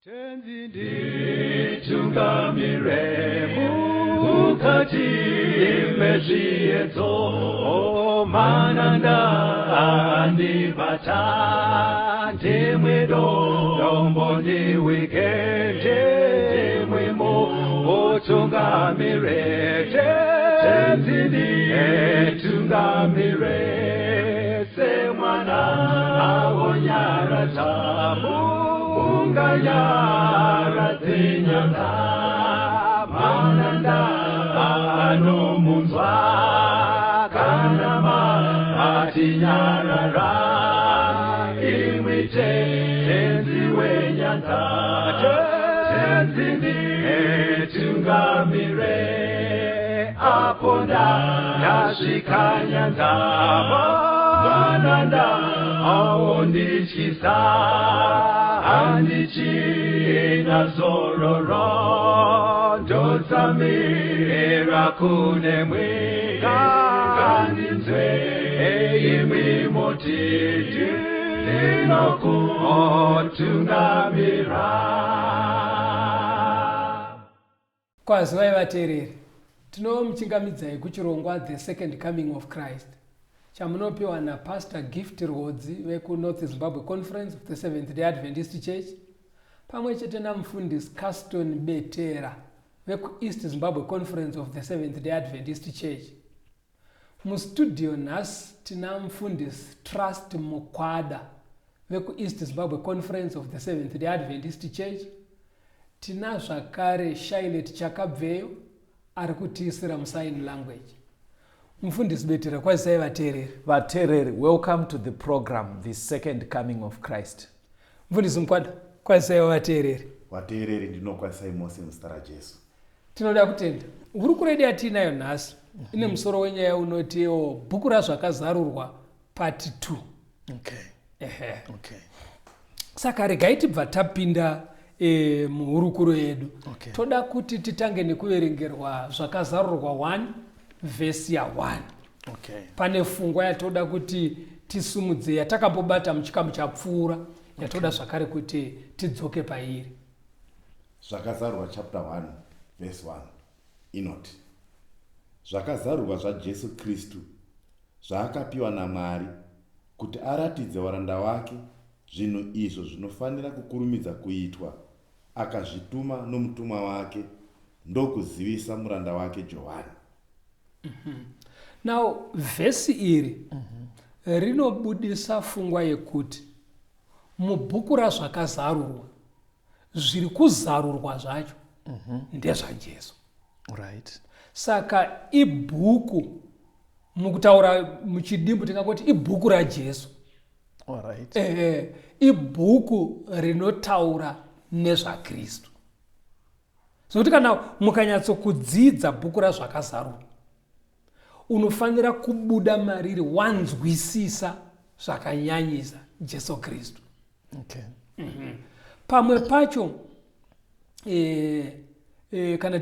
Tenzi nditungamire mukati mezviedzo, mananda andibata, ndimwe dombo ndiwike, ndimwe mutungamire. Tenzi nditungamire semwana awonyaradza munganyaradze nyanza, mananda anomunzwa kana matinyarara, imwi Tenzi wenyanza. Tenzi nditungamire apo ndasvika nyanza, mananda aondityisa, handichina zororo, ndotsamira kunemwi, ngandinzwe imwi moti ndinokutungamira. Kwazivai vateereri, tinomuchingamidzai kuchirongwa The Second Coming of Christ chamunopiwa naPastor Gift Rwodzi vekuNorth Zimbabwe Conference of the Seventh Day Adventist Church pamwe chete namufundisi Caston Betera vekuEast Zimbabwe Conference of the Seventh Day Adventist Church. Mustudio nhasi tina mufundisi Trust Mukwada vekuEast Zimbabwe Conference of the Seventh Day Adventist Church. Tina zvakare Shailet Chakabveyo ari kutiisira musign language. Mufundisi Betera, kwazisai vateereri. Vateereri, welcome to the program The Second Coming of Christ. Mufundisi Mukwada, kwazisaiwo vateereri. Vateereri, ndinokwazisai mose muzita raJesu. Tinoda kutenda. Hurukuro yedu yatiinayo nhasi ine musoro wenyaya unotiwo bhuku raZvakazarurwa part 2. Okay. Ehe. Okay. Saka regai tibva tapinda muhurukuro yedu. Okay. Toda kuti titange nekuverengerwa Zvakazarurwa 1 vhesi ya 1. Okay. Pane fungwa yatoda kuti tisumudze yatakambobata muchikamu chapfuura, yatoda zvakare kuti tidzoke pairi. Zvakazarurwa chapter 1 verse 1 inoti, Zvakazarurwa zvaJesu Kristu, zvaakapiwa naMwari, kuti aratidze varanda wake zvinhu izvo zvinofanira kukurumidza kuitwa, akazvituma nomutumwa wake, ndokuzivisa muranda wake Johani. Now vhesi iri rinobudisa fungwa yekuti mubhuku raZvakazarurwa zviri kuzarurwa zvacho ndezvaJesu. Right. Saka ibhuku, mukutaura muchidimbu tingangoti ibhuku raJesu. All right. Ibhuku rinotaura nezvaKristu. Zvokuti kana mukanyatsokudzidza bhuku raZvakazarurwa, unofanira kubuda mariri wanzwisisa zvakanyanyisa Jesu Kristu. Okay. Pamwe pacho kana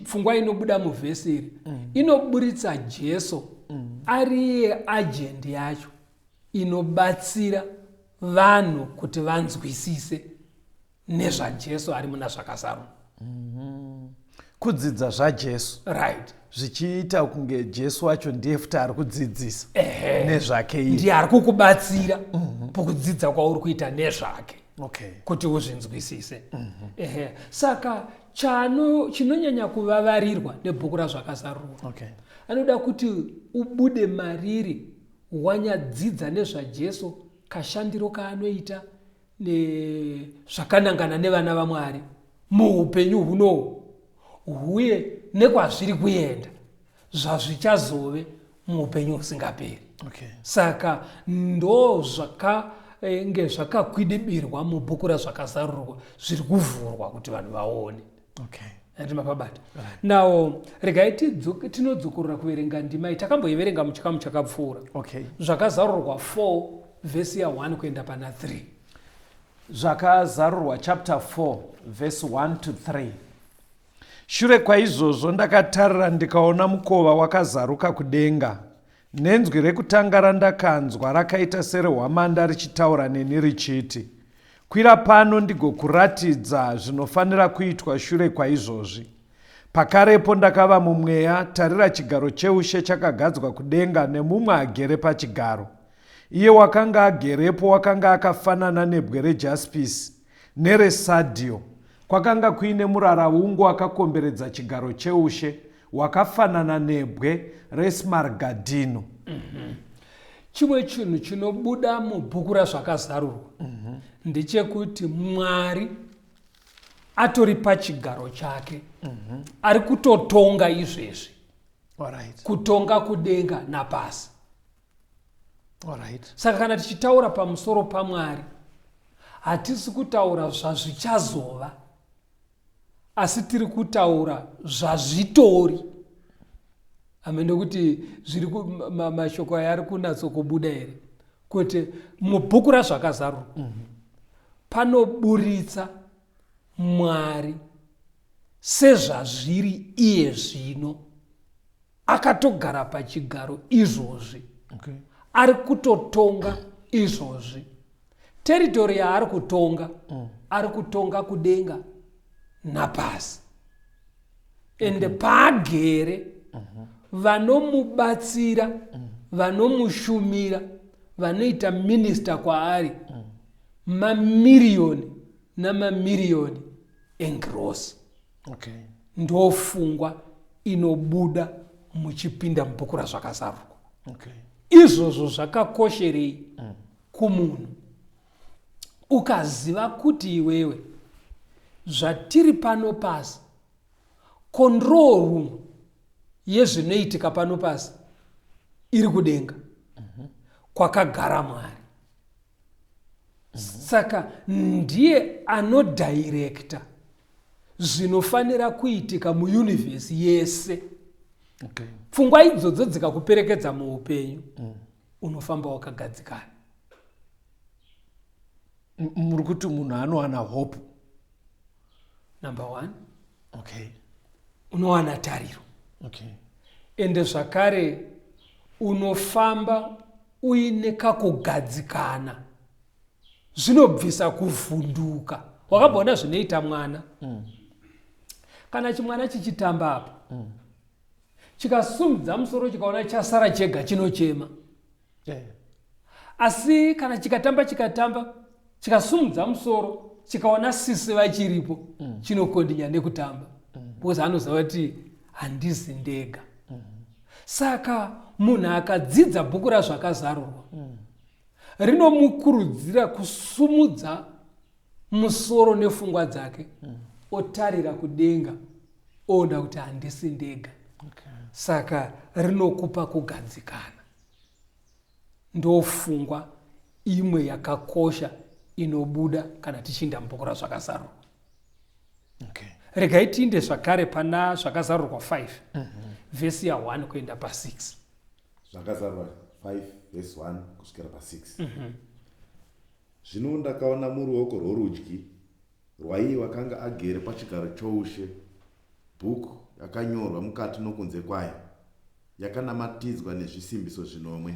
pfungwa inobuda muvhesi iri inoburitsa Jesu ariye agent yacho inobatsira vanhu kuti vanzwisise nezvaJesu ari muna Zvakazarurwa. Kudzidza zvaJesu. Right. Zvichiita kunge Jesu wacho ndiye futi ari kudzidzisa nezvake iye. Ndiye ari kukubatsira pokudzidza kwauri kuita nezvake. Okay. Kuti uzvinzwisise. Saka chinonyanya kuvavarirwa nebhuku raZvakazarurwa. Okay. Anoda kuti ubude mariri wanyadzidza nezvaJesu, kashandiro kaanoita zvakanangana nevana vaMwari muupenyu hunohu, huye nekwazviri kuenda zvazvichazove muupenyu husingaperi. Okay. Saka ndo zvakange zvakakwidibirwa mubhuku raZvakazarurwa zviri kuvhurwa kuti vanhu vaone. Okay. Andi mapabata. Right. Now regai tinodzokorora kuverenga ndima iyi takamboiverenga muchikamu chakapfuura. Okay. Zvakazarurwa 4 vhesi ya 1 kuenda pana 3. Zvakazarurwa chapter 4 verse 1 to 3. Shure kwaizvozvo ndakatarira ndikaona mukova wakazaruka kudenga, nenzwi rekutanga randakanzwa rakaita serehwamanda richitaura neni richiti, Kwira pano ndigokuratidza zvinofanira kuitwa shure kwaizvozvi. Pakarepo ndakava mumweya, tarira chigaro cheushe chakagadzwa kudenga nemumwe agere pachigaro. Iye wakanga agerepo wakanga akafanana nebwe rejaspisi neresadhio. Kwakanga kuine muraraungu wakakomberedza chigaro cheushe, wakafanana nebwe resmargadhino. Mm -hmm. Chimwe chinhu chinobuda mubhuku raZvakazarurwa mm -hmm. ndechekuti Mwari atori pachigaro chake mm -hmm. ari kutotonga izvezvi right. kutonga kudenga napasi right. Saka kana tichitaura pamusoro paMwari hatisi kutaura zvazvichazova asi tiri kutaura zvazvitori hameno kuti zviri mashoko aya ari kunatsokubuda here kuti mubhuku razvakazarurwa mm -hmm. panoburitsa mwari sezvazviri iye zvino akatogara pachigaro izvozvi okay. ari kutotonga izvozvi teritori yaari kutonga mm. ari kutonga kudenga napasi ende okay. paagere mm -hmm. vanomubatsira mm. vanomushumira vanoita minista kwaari mm. mamiriyoni namamiriyoni engirosi okay. Ndofungwa inobuda muchipinda mubhuku razvakazarurwa okay. Izvozvo zvakakosherei mm. kumunhu ukaziva kuti iwewe zvatiri pano pasi control room yezvinoitika pano pasi iri kudenga mm -hmm. kwakagara Mwari saka ndiye anodhairekta zvinofanira kuitika muunivhesi yese okay. Pfungwa idzodzo dzikakuperekedza muupenyu mm. unofamba wakagadzikana. Muri kuti munhu anowana hope number one okay. Unowana tariro okay. Ende zvakare unofamba uine kakugadzikana zvinobvisa kuvhunduka wakamboona zvinoita mwana mm. Kana chimwana chichitamba apa mm. chikasumudza musoro chikaona chasara chega chinochema yeah. Asi kana chikatamba chikatamba chikasumudza musoro chikaona sisi vachiripo mm. chinokondinya nekutamba mm. because anoziva kuti handizi ndega mm. Saka munhu akadzidza bhuku razvakazarurwa mm. rinomukurudzira kusumudza musoro nefungwa dzake mm. otarira kudenga oona kuti handisi ndega okay. Saka rinokupa kugadzikana ndofungwa imwe yakakosha inobuda kana tichiinda mubhuku razvakazarurwa okay. Regai tiinde zvakare pana zvakazarurwa 5 mm -hmm. vhesi ya1 kuenda pa6 Zvakazarurwa 5 vhesi 1 kusvikira pa6 mm -hmm. Zvino ndakaona muruoko rworudyi rwaiye wakanga agere pachigaro choushe bhuku yakanyorwa mukati nokunze kwayo, yakanamatidzwa nezvisimbiso zvinomwe.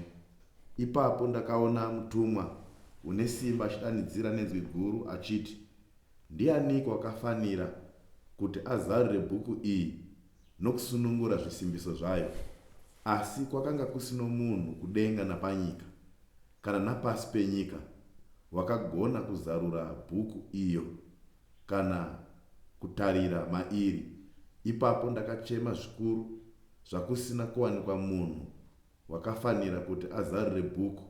Ipapo ndakaona mutumwa une simba achidanidzira nenzwi guru achiti, Ndianiko wakafanira kuti azarure bhuku iyi nokusunungura zvisimbiso zvayo? Asi kwakanga kusino munhu kudenga napanyika, kana napasi penyika, wakagona kuzarura bhuku iyo kana kutarira mairi. Ipapo ndakachema zvikuru, zvakusina kuwanikwa munhu wakafanira kuti azarure bhuku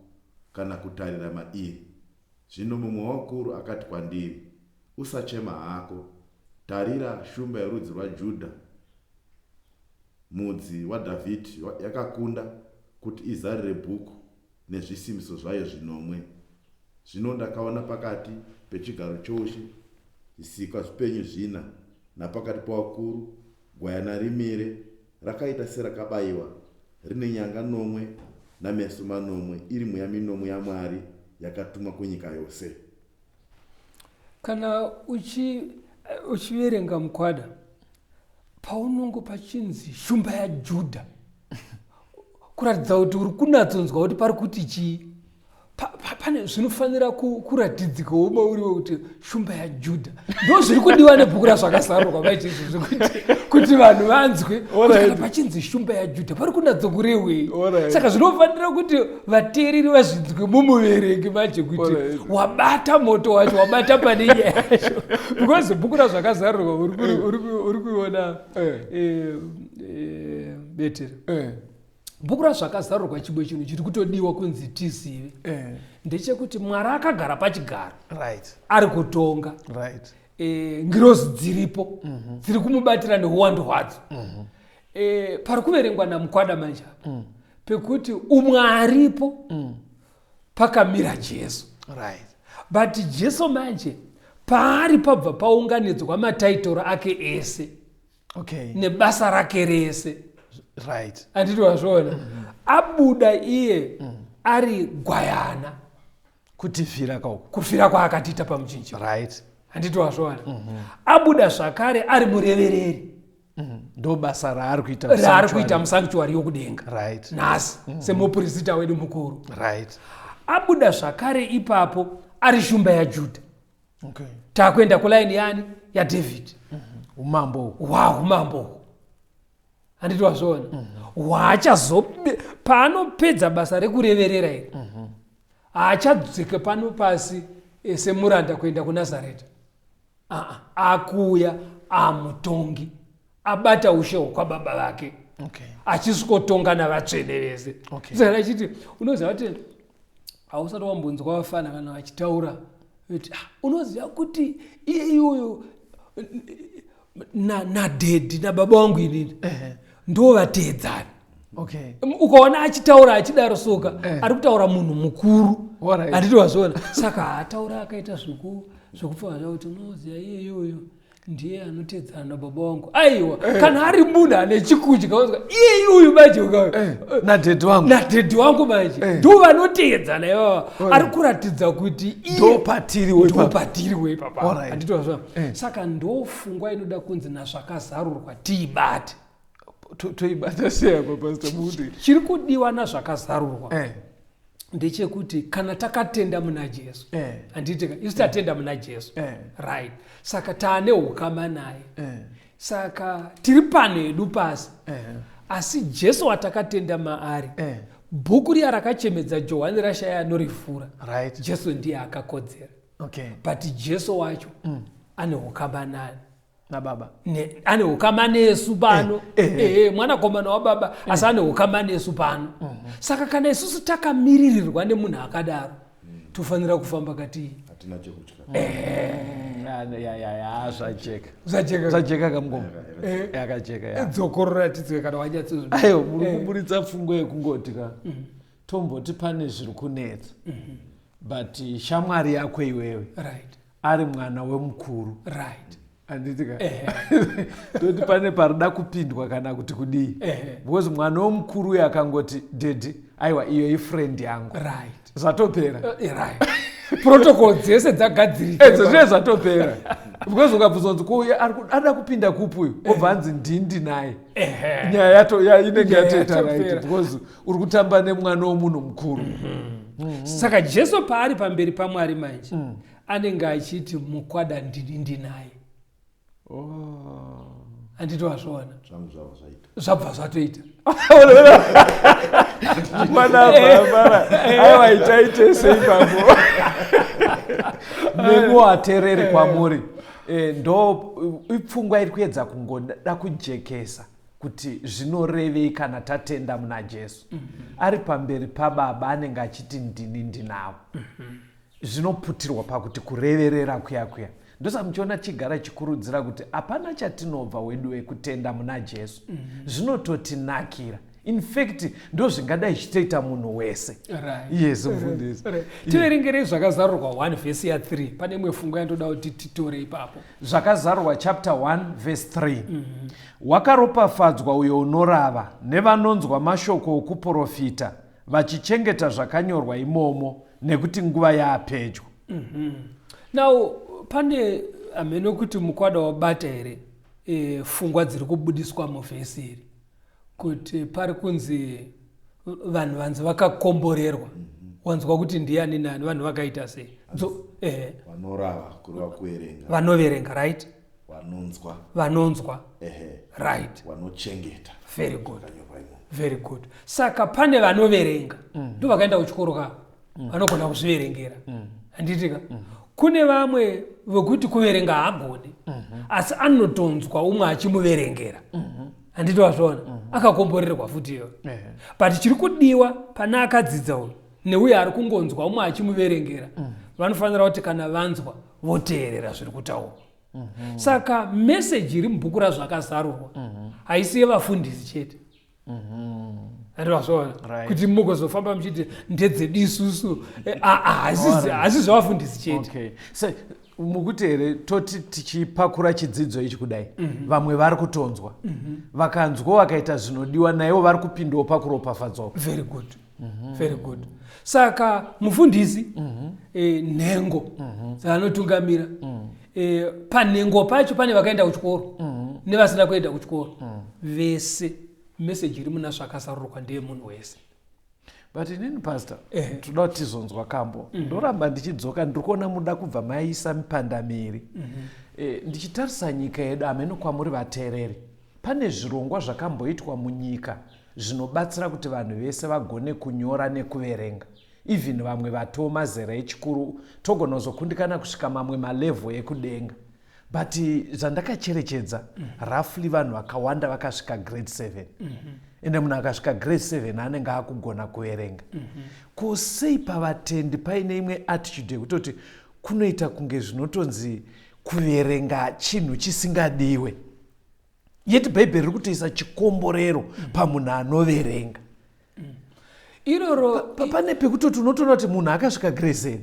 kana kutarira mairi. Zvino mumwe wavakuru akati kwandiri, Usachema hako. Tarira, Shumba yorudzi rwaJudha, Mudzi waDhavhidhi, yakakunda kuti izarure bhuku nezvisimbiso zvayo zvinomwe. Zvino ndakaona pakati pechigaro choushe zvisikwa zvipenyu zvina, napakati pavakuru, gwayana rimire, rakaita serakabayiwa, rine nyanga nomwe nameso manomwe, iri mweya minomwe yaMwari yakatumwa kunyika yose. Kana uchiverenga uchi mukwada paunongo pachinzi shumba yaJudha kuratidza kuti uri kunatsonzwa kuti pari kuti chii. Pane zvinofanira kuratidzikawo mauriwo kuti shumba yaJudha ndo zviri kudiwa nebhuku raZvakazarurwa maiti izvozvo kuti vanhu vanzwe kuti kana pachinzi shumba yaJudha pari kunatsokurehwei. Saka zvinofanira kuti vateereri vazvinzwe mumuverengi manje kuti wabata moto wacho, wabata pane nyaya yacho, because bhuku raZvakazarurwa uri kuiona betera. Bhuku raZvakazarurwa, chimwe chinhu chiri kutodiwa kunzi tizive ndechekuti Mwari akagara pachigaro ari kutonga. Ngirozi dziripo dziri kumubatira neuwandu hwadzo. Pari kuverengwa namukwada manje apa pekuti umwe aripo pakamira Jesu. But Jesu manje paari pabva paunganidzwa mataitoro ake ese nebasa rake rese. Handiti wazviona? Abuda iye ari gwayana kutifira kauko. Kufira kwaakatiita pamuchinjikwa. Handiti wazviona? Abuda zvakare ari murevereri. Ndo basa raari kuita. Raari kuita musanctuary yokudenga nhasi semuprista wedu mukuru. Abuda zvakare ipapo ari shumba yaJudha. Takuenda kulaini yani? YaDavid. Umambo. Hwahumambo uhu, handiti wazviona? Hwaachazo paanopedza basa rekureverera iri, haachadzoke pano pasi semuranda kuenda kuNazareta. Aa, akuuya amutongi, abata ushe hwokwababa vake, achisvikotonga navatsvene vese. Saka achiti unoziva kuti hausati wambonzwa vafana kana vachitaura kuti, "Ah, unoziva kuti iye iyoyo nadhedhi nababa vangu inini ndo vateedzana." Ukaona achitaura achidaro soka, ari kutaura munhu mukuru. Handiti wazviona? Saka haataura akaita zvekupfava zvakuti unoziva iye iyoyo ndiye anoteedzana nababa vangu. Aiwa, kana ari munhu ane chikudya, unzwa iye iyoyo manje Nadhedhi wangu. Nadhedhi wangu manje ndo vanoteedzana ivava. Ari kuratidza kuti iye Ndo patiri wepa. Ndo patiri weipapa. Handiti wazviona? Saka ndo fungwa inoda kunzi naZvakazarurwa tiibate. Toibata sei apa, Pastor Mundi? Chiri kudiwa naZvakazarurwa ndechekuti kana takatenda muna Jesu, handiti ka isu tatenda muna Jesu? Right, saka taane ukama naye. Saka tiri pano hedu pasi, asi Jesu watakatenda maari, bhuku riya rakachemedza Johani rashaya anorifura, Jesu ndiye akakodzera. But Jesu wacho ane ukama nani? Nababa. Ane ukama nesu pano. Eh, eh. Ehe, mwanakomana wababa, asi ane ukama nesu pano. Saka kana isusu takamiririrwa nemunhu akadaro, tofanira kufamba katii? Hatina chekutya. Ya, zvajeka. Zvajeka. Zvajeka kamungoma. Yakajeka, ya. Dzokorora tidzwe kana wanyatsozvi. Aiwa, muri kuburitsa pfungwa yekungoti ka tomboti pane zviri kunetsa, but shamwari yako iwewe ari mwana wemukuru, handiti ka? Toti pane parida kupindwa kana kuti kudii? Because mwana womukuru uyo akangoti, "Daddy, aiwa, iyo ifriend yangu," zvatopera. Right, protocol dzese dzagadzirika. Edzo zviye zvatopera, because ukabvunzwa kunzi ko uyu ada kupinda kupi uyu, obva anzi ndindi naye, nyaya inenge Nyaya yatoita right, yatopera. because uri kutamba nemwana womunhu mukuru. Saka Jesu paari pamberi paMwari manje, anenge achiti mukwada ndini ndinaye. Handiti wazviona? Zvangu zvava zvaita. Zvabva zvatoita. Mwana bharabhara, aiwa, itaite seipapo nemiwo ateereri kwamuri. Ndo ipfungwa iri kuedza kungoda kujekesa kuti zvinorevei kana tatenda muna Jesu. Ari pamberi pababa anenge achiti ndini ndinavo. Zvinoputirwa pakuti kureverera kuya kuya. Ndosaka muchiona chigara chikurudzira kuti hapana chatinobva wedu wekutenda muna Jesu. Zvinototinakira. In fact, ndo zvingadai zvichitoita munhu wese. Yes, mufundisi. Right. Tiverengerei Zvakazarurwa 1 vhesi ya3. Pane imwe pfungwa yandoda kuti titore ipapo. Zvakazarurwa chapter 1 verse 3. Wakaropafadzwa uyo unorava nevanonzwa mashoko okuprofita vachichengeta zvakanyorwa imomo, nekuti nguva yaapedyo. Now pane hamene kuti mukwada wabata here fungwa dziri kubudiswa muvhesi iri, kuti pari kunzi vanhu vanzi vakakomborerwa. Wanzwa kuti ndiani nani, vanhu vakaita sei? Ehe. Vanorava, kureva kuverenga. Vanoverenga, right. Vanonzwa. Vanonzwa. Ehe. Right. Vanochengeta. Very good. Zvakanyorwa imomo. Very good. Saka pane vanoverenga, ndo vakaenda kuchikoro ka, vanogona kuzviverengera, handiti ka? Kune vamwe vekuti kuverenga haagoni, asi anotonzwa umwe achimuverengera, handiti wazviona? Akakomborerwa futi iyo. But chiri kudiwa pane akadzidza uyu neuyo ari kungonzwa umwe achimuverengera, vanofanira kuti kana vanzwa voteerera zviri kutaurwa. Saka meseji iri mubhuku raZvakazarurwa haisi yevafundisi chete, handiti wazviona? Kuti mugozofamba muchiti ndedzedu isusu, hasi zvevafundisi chete. Okay. So, mukuti here toti tichipakura chidzidzo ichi kudai, vamwe vari kutonzwa, vakanzwa vakaita zvinodiwa naivo vari kupindawo pakuropafadzwa? Very good, very good. Saka mufundisi, nhengo dzaanotungamira, panhengo pacho pane vakaenda kuchikoro nevasina kuenda kuchikoro, vese meseji iri muna Zvakazarurwa ndeyemunhu wese. But inini, pastor, toda kuti tizonzwa kambo. Ndoramba ndichidzoka, ndiri kuona muda kubva maisa mipanda miri. Ndichitarisa nyika yedu, hameno kwamuri vateereri, pane zvirongwa zvakamboitwa munyika zvinobatsira kuti vanhu vese vagone kunyora nekuverenga, even vamwe vatoo mazera echikuru, togona kuzokundikana kusvika mamwe malevels ekudenga, but zvandakacherechedza, roughly vanhu vakawanda vakasvika grade 7. Ende munhu akasvika grade 7 anenge akugona kuverenga. Ko sei pavatendi paine imwe attitude yekutoti kunoita kunge zvinotonzi kuverenga chinhu chisingadiwe, yeti Bhaibheri riri kutoisa chikomborero pamunhu anoverenga? Iroro Pane pekutoti unotoona kuti munhu akasvika grade 7,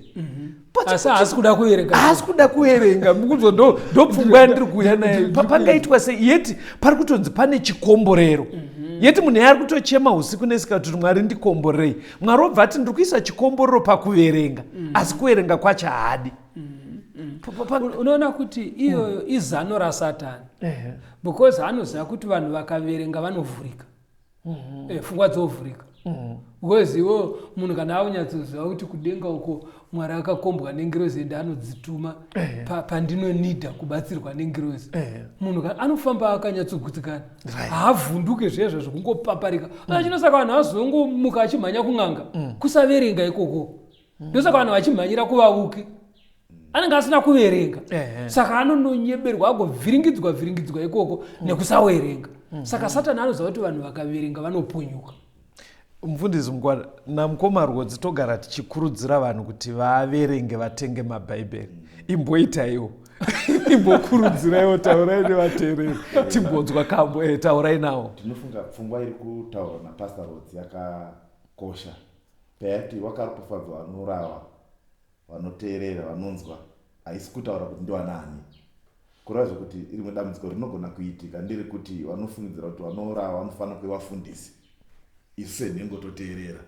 asi haasi kuda kuverenga. Haasi kuda kuverenga. Mukunzwa? Ndo pfungwa yandiri kuuya nayo. Pangaitwa sei, yeti pari kutonzi pane chikomborero, yeti munhu ari kutochema usiku nesika kuti, "Mwari, ndikomborerei"? Mwari obva ati, "Ndiri kuisa chikomborero pakuverenga," asi kuverenga kwacho haadi. Unoona kuti iyoyo izano raSatani, because anoziva kuti vanhu vakaverenga vanovhurika, pfungwa dzovhurika, because iwo munhu kana akunyatsoziva kuti kudenga uko Mwari akakombwa nengirozi ende anodzituma pandinonidha kubatsirwa nengirozi, munhu kana anofamba akanyatsogutsikana, haavhunduke zvezvo zvokungopaparika. Chinosaka vanhu vazongomuka achimhanya kun'anga kusaverenga ikoko. Ndosaka vanhu vachimhanyira kuvavuki, anenge asina kuverenga. Saka anononyeberwa, agovhiringidzwa vhiringidzwa ikoko nekusaverenga. Saka Satani anoziva kuti vanhu vakaverenga vanopunyuka. Mufundisi Mukwana namukoma Rwodzi, togara tichikurudzira vanhu kuti vaverenge, vatenge mabhaibheri. Imboitaiwo, imbokurudziraiwo, taurai nevateereri, timbonzwa kambo. Taurai nawo. Ndinofunga pfungwa iri kutaurwa napastor Rodzi yakakosha payati wakaropafadzwa vanorava, vanoteerera, vanonzwa. Haisi kutaura kuti ndiwanani. Kureva zvekuti rimwe dambudziko rinogona kuitika ndere kuti vanofungidzira kuti vanorava vanofanira kuve vafundisi, isu senhengo toteerera,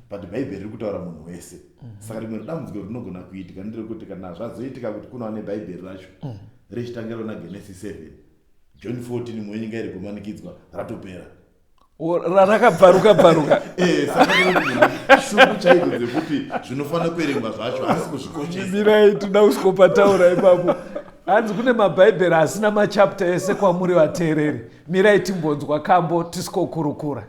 but Bhaibheri riri kutaura munhu wese. Saka rimwe dambudziko rinogona kuitika nderekuti kana zvazoitika kuti kunova nebhaibheri racho richitangira kuna Genesis 7, John 14, mwenyika iri kumanikidzwa, ratopera. Rakabvaruka bvaruka. Saka shungu chaidzo dzekuti zvinofanira kuverengwa zvacho asi kuzvikoshesa. Mirai, toda kusvikopa ipapo. Hanzi kune mabhaibheri asina machapter ese kwamuri vateereri. Mirai timbonzwa kambo, tisikokurukura.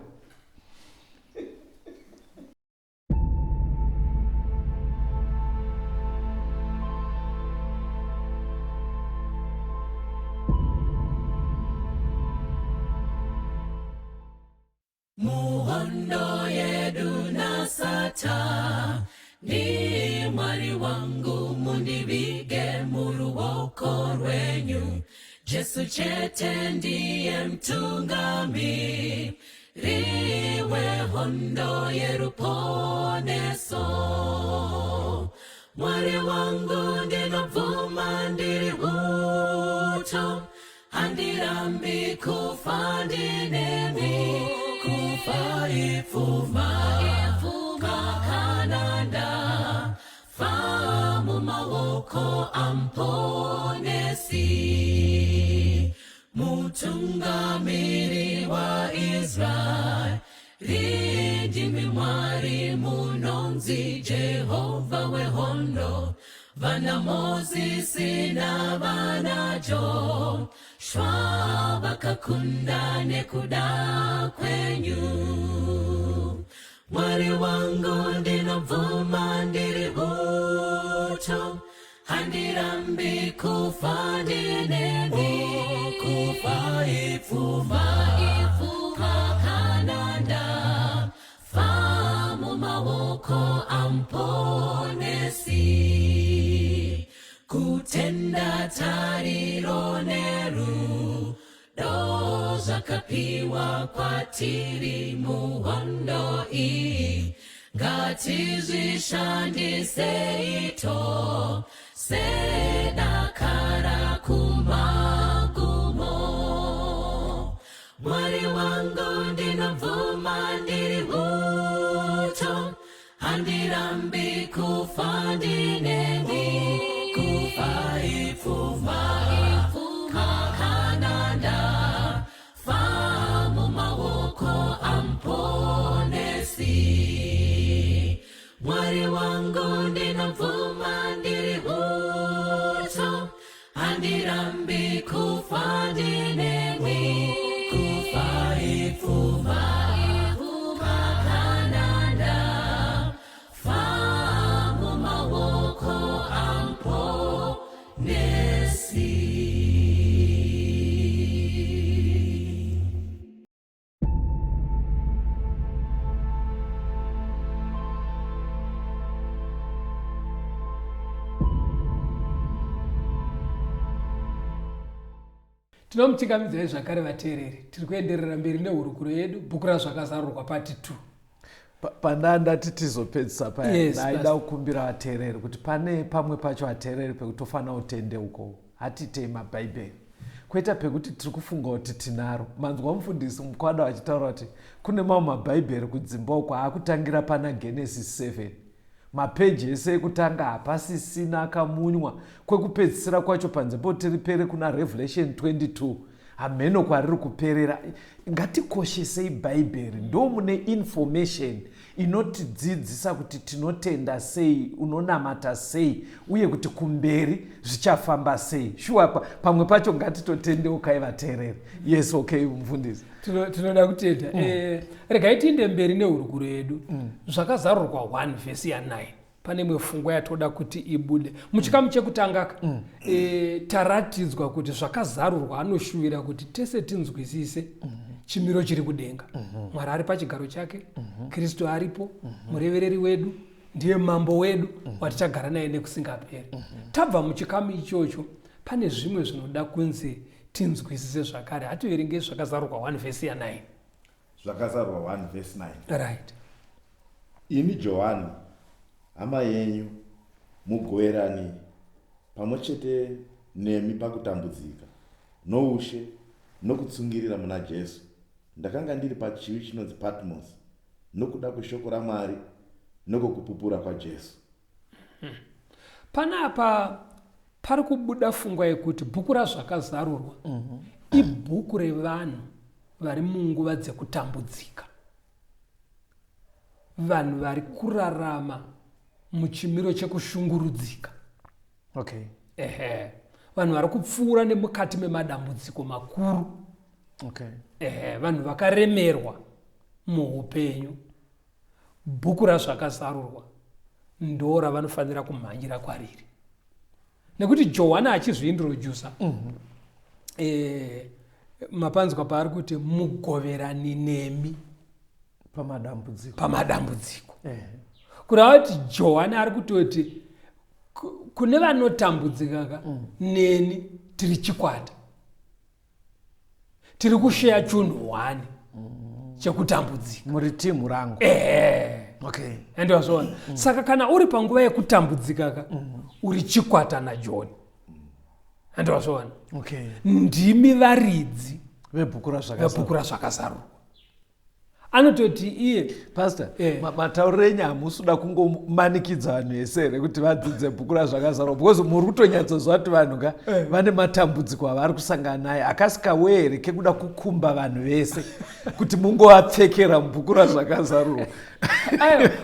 Muhondo yedu naSatani, Mwari wangu, mundivige muruoko rwenyu. Jesu chete ndiye mtungamiri wehondo yeruponeso. Mwari wangu, ndinobvuma ndiri uto, handirambi kufa ndinemi. Kufa ipfuma kana ndafa mumaoko aMuponesi, mutungamiri waIsraeri. Ndimi Mwari munonzwisisa. Marudzi Jehovha wehondo, vana Mozisi navana Joshua vakakunda nekuda kwenyu. Mwari wangu ndinobvuma ndiri uto, handirambi kufa ndinemi. Kufa ipfuma, ipfuma kana ndafa mumaoko aMuponesi. Kutenda tariro nerudo zvakapiwa kwatiri muhondo iyi, ngatizvishandisei tose dakara kumagumo. Mwari wangu ndinobvuma ndiri uto, handirambi kufa ndinemi. Kufa ipfuma, ipfuma kana ndafa mumaoko aMuponesi. Mwari wangu ndinobvuma ndiri uto, handirambi kufa ndinemi. Kufa ipfuma, ipfuma kana ndafa mumaoko aMuponesi. Tinomuchingamidzai zvakare vateereri, tiri kuenderera mberi nehurukuro yedu bhuku raZvakazarurwa pati 2. Pandaa ndati tizopedzisa paya, Yes, ndaida Pastor. kukumbira vateereri kuti pane pamwe pacho vateereri pekutofanira kutendeuko hatitei mabhaibheri, kwete pekuti tiri kufunga kuti tinaro. Manzwa mufundisi Mukwada vachitaura kuti kune mamwe mabhaibheri kudzimba uko aakutangira pana Genesis 7, mapeji ese ekutanga hapasisina akamunywa, kwekupedzisira kwacho panze poti ripere kuna Revelation 22, hamheno kwariri kuperera. Ngatikoshesei bhaibheri, ndo mune information inotidzidzisa kuti tinotenda sei, unonamata sei, uye kuti kumberi zvichafamba sei. Shuwa pamwe pacho ngatitotendeukai vateereri. Yes, okay mufundisi. Tinoda kutenda. Regai tiinde mberi nehurukuro yedu. Zvakazarurwa 1 vhesi ya 9. Pane imwe pfungwa yatoda kuti ibude muchikamu chekutanga. Taratidzwa kuti zvakazarurwa anoshuvira kuti tese tinzwisise chimiro chiri kudenga. Mwari ari pachigaro chake, Kristu aripo, murevereri wedu, ndiye mambo wedu watichagara naye nekusingaperi. Tabva muchikamu ichocho, pane zvimwe zvinoda kunzi tinzwisise zvakare. Hativerengei Zvakazarurwa 1 vhesi ya 9. Zvakazarurwa 1 vhesi 9. Right. Ini Johani, hama yenyu, mugoverani pamwe chete nemi pakutambudzika noushe nokutsungirira muna Jesu, ndakanga ndiri pachiwi chinonzi Patmos nokuda kweshoko raMwari nokokupupura kwaJesu. Panapa pari kubuda pfungwa yekuti bhuku raZvakazarurwa ibhuku revanhu vari munguva dzekutambudzika, vanhu vari kurarama muchimiro chekushungurudzika. Ehe, vanhu vari kupfuura nemukati memadambudziko makuru. Ehe, vanhu vakaremerwa muupenyu. Bhuku raZvakazarurwa ndo ravanofanira kumhanyira kwariri, nekuti Johani achizviintrodusa, mapanzwa paari kuti mugoverani nemi pamadambudziko. Pamadambudziko. Kureva kuti Johani ari kutoti kune vanotambudzika ka, neni tiri chikwata, tiri kusheya chunhu hwani chekutambudzika. Muri timu rangu. Ehe. Ende wazviona, saka kana uri panguva yekutambudzika ka, uri chikwata naJohn. Ende wazviona, ndimi varidzi vebhuku razvakazarurwa. Vebhuku raZvakazarurwa. Anototi iye pastor eh. Matauriro enyu hamusi kuda kungomanikidza vanhu vese here kuti vadzidze bhuku razvakazarwa because muri kutonyatsoziva kuti vanhu ka eh. Vane matambudziko avari kusangana naye akasi kawe here kekuda kukumba vanhu vese kuti mungovapfekera mubhuku razvakazarurwa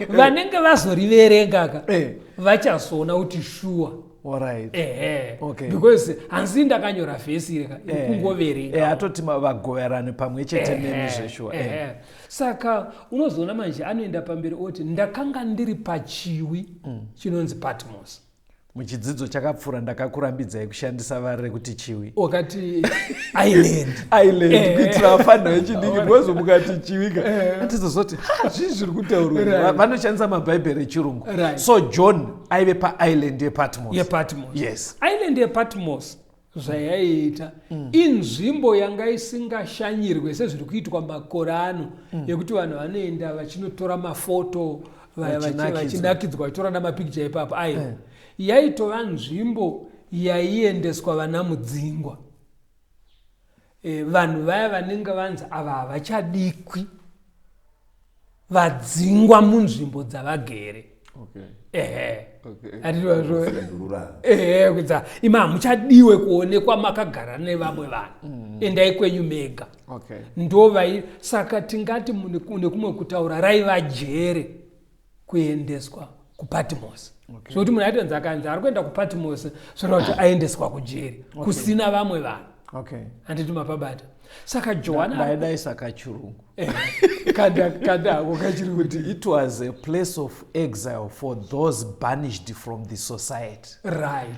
vanenge vazoriverenga ka eh. Vachazoona kuti shuwa Alright. Ehe. Okay. Because hanzi ndakanyora vhesi iri ka Eh. kungoverenga. Eh, atoti vagoverane pamwe chete nemi zveshuwa. Eh. Ehe. Saka unozoona manje anoenda pamberi oti ndakanga ndiri pachiwi chinonzi Patmos. Muchidzidzo chakapfuura ndakakurambidzai kushandisa vara rekuti chiwi. Wakati island. Island Eh. kuitira vafana vechidiki because mukati chiwi ka atizozoti ha zvii zviri kutaurwa Right. Vanoshandisa mabhaibheri echirungu. Right. So John aive paisland yepatmos. Yepatmos. Yes. Island yepatmos zvayaiita inzvimbo yanga isingashanyirwe sezviri kuitwa makore ano yekuti vanhu vanoenda vachinotora mafoto Vachinakidzwa. vachinakidzwa vachitora namapikicha ipapo aiwa yaitova nzvimbo yaiendeswa vana mudzingwa vanhu vaya vanenge vanzi ava havachadikwi vadzingwa munzvimbo dzavagere Okay. ehe Okay. Hatizvazvo- Ndururani. Ehe kudza imi hamuchadiwe kuonekwa makagara nevamwe vanhu endai kwenyu mega Okay. ndovai saka tingati nekumwe kutaura raiva jere kuendeswa kupatmos zvokuti munhu aitonzi akanzi ari kuenda kupatmos zvoreva kuti aendeswa kujeri kusina vamwe vanhu Okay. handiti mapabata saka johana Ndaidai saka chirungu. Kanda hako kachiri Kuti it was a place of exile for those banished from the society. Right.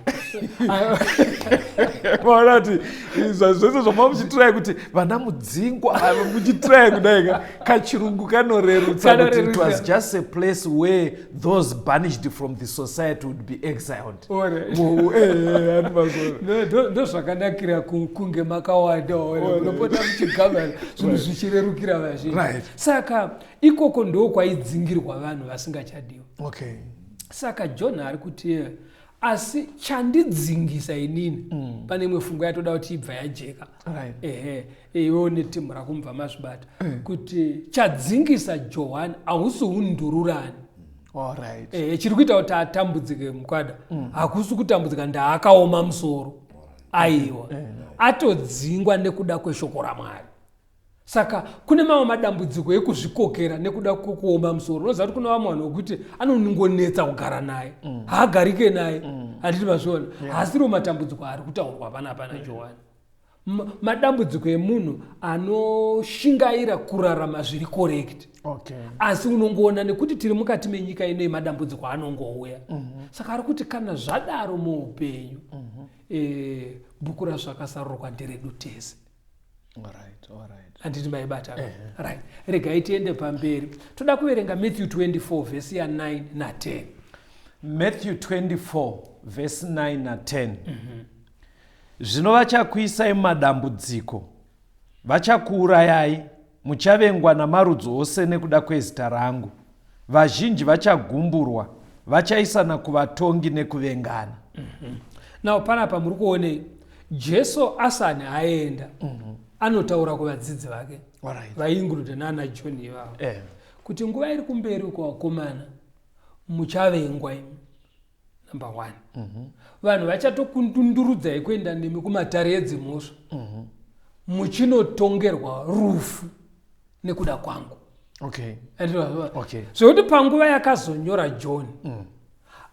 Maona kuti izvo zvese zvamava muchitirai kuti vana mudzingwa ava muchitirai kudai ka kachirungu kanorerutsa kuti it was Kanorerutsa. just a place where those banished from the society would be exiled. Alright. Hani mazona. Ndozvakanakira kunge makawanda ore munopota muchigavana zvinhu zvichirerukira vazhinji Right. Saka ikoko ndo kwaidzingirwa vanhu vasingachadiwa Okay. saka john ari kuti asi chandidzingisa inini pane imwe fungo yatoda kuti ibva yajeka Right. Ehe iwewo netimu rako mubva mazvibata kuti chadzingisa johani hausi undururani All right. Chiri kuita kuti atambudzike mukwada hakusi kutambudzika ndaakaoma musoro aiwa atodzingwa nekuda kweshoko ramwari saka kune mamwe madambudziko ekuzvikokera nekuda kwekuoma musoro unoziva kuti kune vamwe vanhu vekuti anongonetsa kugara naye haagarike naye handiti mazviona haasiriwo matambudziko ari kutaurwa panapa najohani madambudziko emunhu anoshingaira kurarama zviri correct Okay. Asi unongoona nekuti tiri mukati menyika ino yemadambudziko anongouya saka ari kuti kana zvadaro muupenyu bhuku razvakasarurwa nderedu tese All right. All right. Handiti maibata right regai tiende pamberi toda kuverenga Matthew 24 vhesi ya9 na10 Matthew 24 vhesi 9 na10 Zvino vachakuisai mumadambudziko vachakuurayai muchavengwa namarudzi ose nekuda kwezita rangu vazhinji vachagumburwa vachaisana kuvatongi nekuvengana Now panapa muri kuonei Jesu asani aenda anotaura kuvadzidzi vake Alright. vaiinclude nana John ivavo kuti nguva iri kumberi kuvakomana muchavengwa imi number one vanhu vachatokundundurudzai kuenda nemi kumatare edzimhosva muchinotongerwa rufu nekuda kwangu Okay. Andinoziva. Okay. Zvekuti panguva yakazonyora John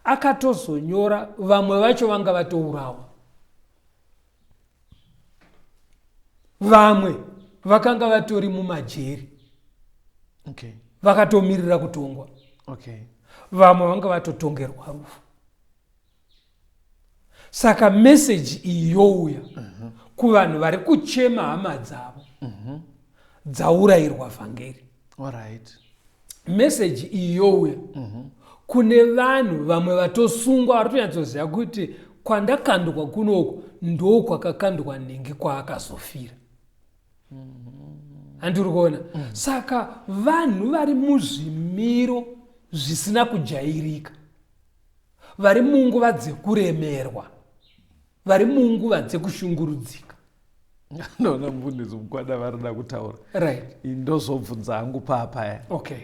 akatozonyora vamwe vacho vanga vatourawa vamwe vakanga vatori mumajeri Okay. vakatomirira kutongwa Okay. Vamwe vanga vatotongerwa rufu saka meseji iyi youya kuvanhu vari kuchema hama dzavo dzaurayirwa vhangeri All right. Meseji iyi youya kune vanhu vamwe vatosungwa vari kutonyatsoziva kuti kwandakandwa kunoku ndo kwakakandwa nhingi kwaakazofira handiri kuona saka vanhu vari muzvimiro zvisina kujairika vari munguva dzekuremerwa vari munguva dzekushungurudzika Ndoona mufundisi Mukwada varida kutaura. Right. Ndozobvunza hangu paapaya. Okay.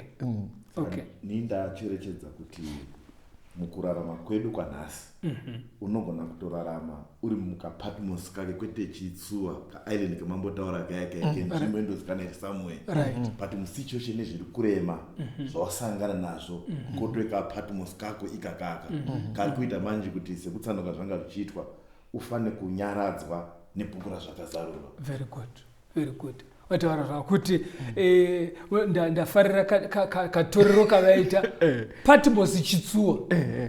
Okay. Ni ndacherechedza kuti mukurarama kwedu kwanhasi unogona kutorarama uri mukaPatmos kake, kwete chitsuwa, kaisland kamambotaura kaya kaya kenzvimbo indozikanwa iri somewhere, but musituation nezviri kurema zvawasangana nazvo, kotwe kaPatmos kako ikakaka kari kuita manje kuti sekutsanduka zvanga zvichiitwa, ufane kunyaradzwa nebhuku raZvakazarurwa. Very good, very good. Wataura zvakuti ndafarira katorero kavaita Patmos chitsuwa,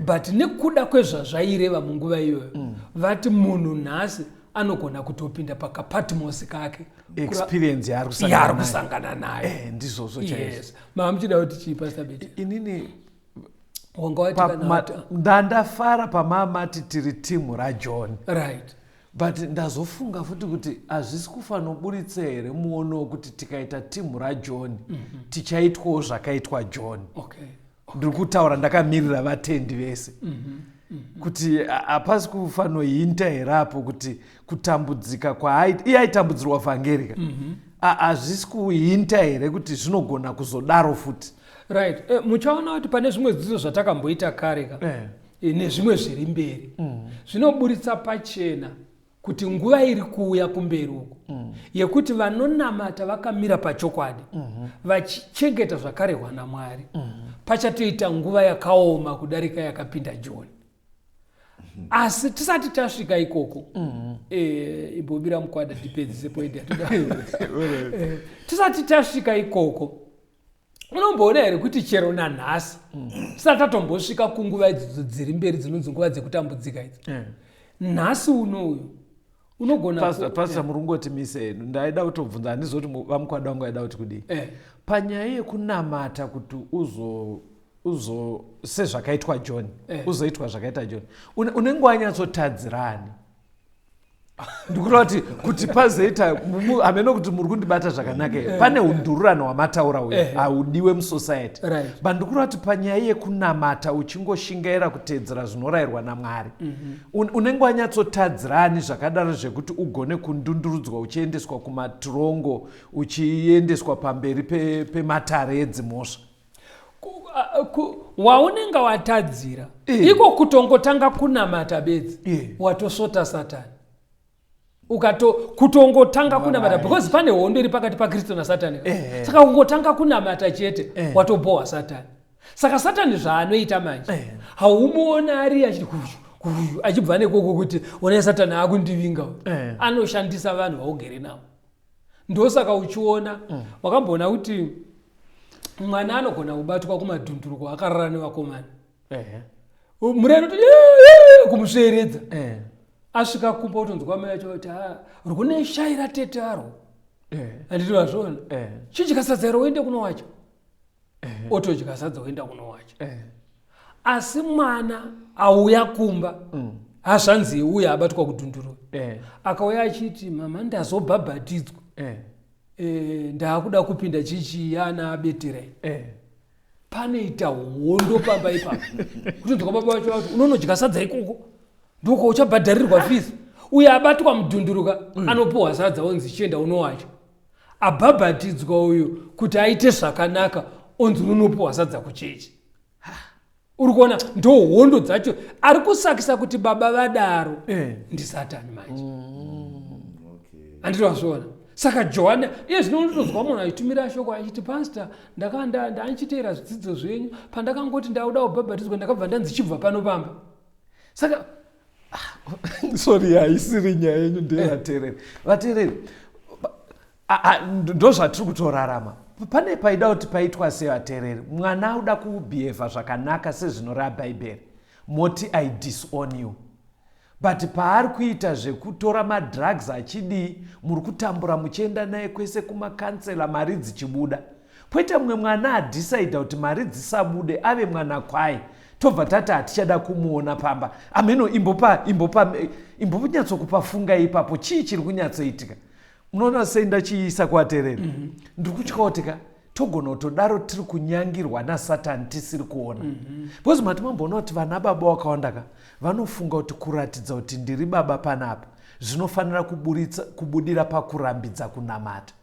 but nekuda kwezvazvaireva munguva iyoyo, vati munhu nhasi anogona kutopinda pakaPatmos kake experience yaari yaari kusangana nayo. Kusangana nayo. Ndizvozvo chaizvo. Yes, maa muchida kuti chii, Pastor Bete? Inini wanga wati kana ndandafara pamamati tiri timu raJohn, but ndazofunga futi kuti hazvisi kufanoburitsa here muono wekuti tikaita timu raJohn, tichaitwawo zvakaitwa John? Ndiri kutaura ndakamirira vatendi vese kuti hapasi kufanohinta here apo kuti kutambudzika kwaaita, iye aitambudzirwa vhangeri ka, hazvisi kuhinta here kuti zvinogona kuzodaro futi? Right. Muchaona kuti pane zvimwe zvidzidzo zvatakamboita kare ka, nezvimwe zviri mberi zvinoburitsa pachena kuti nguva iri kuuya kumberi uku yekuti vanonamata vakamira pachokwadi, vachichengeta zvakarehwa naMwari, pachatoita nguva yakaoma kudarika yakapinda John. Asi tisati tasvika ikoko, imbobira Mukwada ndipedzise point yatoda. Tisati tasvika ikoko, unomboona here kuti chero nanhasi tisati tatombosvika kunguva idzodzo dziri mberi dzinonzi nguva dzekutambudzika idzi, nhasi unoyu unogona Pastor, muri kungoti mise. Ndaida kutobvunza, handizoti vaMukwada vangu vaida kuti kudii panyaya yekunamata kuti uzo sezvakaitwa John, uzoitwa zvakaita John. Unenge wanyatsotadzirani? Ndikureva kuti pazoita hameno kuti muri kundibata zvakanaka here. Pane undururano hwamataura uyu, haudiwe musociety, but ndikureva kuti panyaya yekunamata uchingoshingaira kuteedzera zvinorayirwa naMwari, unenge wanyatsotadzirani zvakadaro zvekuti ugone kundundurudzwa uchiendeswa kumatirongo, uchiendeswa pamberi pematare edzimhosva? Waunenge watadzira, iko kutongotanga kunamata bedzi, watosvota Satani. Ukato kutongotanga kunamata, because pane hondo iri pakati paKristu naSatani. Saka kungotanga kunamata chete, watobhohwa Satani. Saka Satani zvaanoita manje, haumuona ari achiti kuyu kuyu achibva nekoko kuti onai Satani akundivinga. Anoshandisa vanhu vaugere navo. Ndosaka uchiona, wakamboona kuti mwana anogona kubatwa kumadhunduriko akarara nevakomana, mureno kumusveeredza, asvika kumba utonzwa mai acho kuti, "Ah, rikune shaira tete arwo." Handiti vazviona? Chidya sadza iro uende kunowacha. Otodya sadza, oenda kunowacha. Asi mwana auya kumba, hazvanzi uya abatwa kudhunduro, akauya achiti, "Mama, ndazobhabhatidzwa, ndaakuda kupinda chichi yana abeterei." Panoita hondo pamba ipapo. Kutonzwa baba vacho vati, "Unonodya sadza ikoko, ndoko uchabhadharirwa fees." Uyo abatwa mudhunduruka anopuhwa sadza, onzi, "Chienda unowacha." Abhabhatidzwa uyu kuti aite zvakanaka, onzi, "Unonopuhwa sadza kuchechi." Uri kuona ndo hondo dzacho. Ari kusakisa kuti baba vadaro ndiSatani manje. Handiti wazviona? Saka Johani iye zvino unotonzwa munhu achitumira shoko achiti, "Pastor, ndandichiteera zvidzidzo zvenyu. Pandakangoti ndauda kubhabhatidzwa, ndakabva ndanzi chibva pano pamba." Saka sorry, haisiri nyaya yenyu, ndeyevateereri. Vateereri, ndo zvatiri kutorarama. Pane paida kuti paitwa sevateereri, mwana auda kubhihevha zvakanaka sezvinoreva Bhaibheri, moti, "I disown you." But paari kuita zvekutora madrugs achidii, muri kutambura muchienda naye kwese kumacounsellor, mari dzichibuda. Poita mumwe mwana adhisaidha kuti mari dzisabude, ave mwana kwaye, tobva tati hatichada kumuona pamba. Ameno, imbopa imbopa imbonyatsokupafunga ipapo, chii chiri kunyatsoitika? Munoona sei ndachiisa kuvateereri? Ndiri kutya kuti ka togona kutodaro tiri kunyangirwa naSatani tisiri kuona, because mati mamboona kuti vana baba vakawanda ka vanofunga kuti kuratidza kuti ndiri baba panapa. Zvinofanira kubudira pakurambidza kunamata.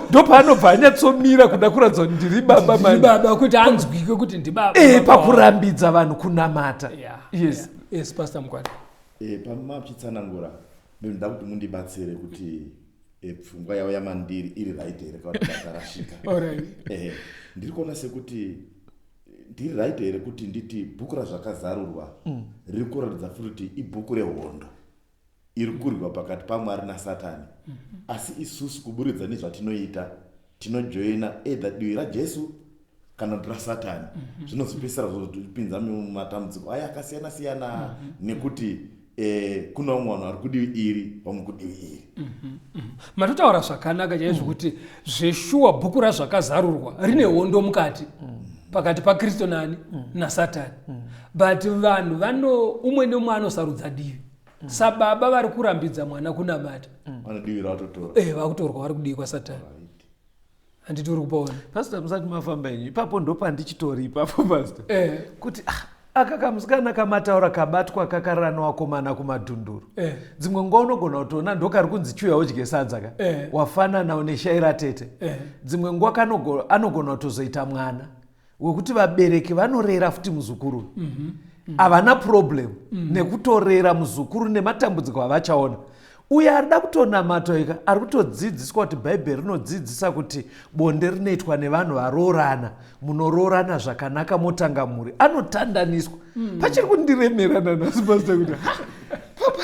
Ndopaanobva anyatsomira kuda kuratidza kuti ndiri baba manje. Baba kuti anzwike kuti ndibaba. Pakurambidza vanhu kunamata. Yes. Yes, Pastor Mukwada. Pamamuchitsanangura ndinoda kuti mundibatsire kuti pfungwa yavo yamandiri iri right here kana kuti ndakarashika. Ndiri kuona sekuti ndiri right here kuti nditi bhuku razvakazarurwa riri kuratidza futi kuti ibhuku rehondo iri kurwiwa pakati paMwari naSatani. Asi isusu kuburidza nezvatinoita tinojoina either divi raJesu kana kuti raSatani. Zvinozopedzisira zvozotipinza mumatambudziko aya akasiyana siyana nekuti kuna vamwe vanhu vari kudivi iri, vamwe kudivi iri. Matotaura zvakanaka chaizvo kuti zveshuwa bhuku razvakazarurwa rine hondo mukati pakati paKristu nani naSatani. But vanhu vano umwe neumwe anosarudza divi. Sababa vari kurambidza mwana kunamata. Vane divi ratotora. Vakutorwa vari kudivi kwaSatani. Handiti uri kupaona. Pastor, musati mafamba henyu ipapo ndopandichitori ipapo Pastor. Kuti aka kamusikana kamataura kabatwa kakarara newakomana kumadhunduru. Dzimwe nguva unogona kutoona ndokari kunzi chiuya udye sadza ka. Wafanana une shai ratete. Dzimwe nguva anogona kutozoita mwana wekuti vabereki vanorera futi muzukuru. Havana problem nekutorera muzukuru nematambudziko avachaona. Uye arida kutonamata ika ari kutodzidziswa kuti Bhaibheri rinodzidzisa kuti bonde rinoitwa nevanhu varoorana, munoroorana zvakanaka motanga mhuri. Anotandaniswa. Pachiri kundiremerana nhasi Pastor kuti papa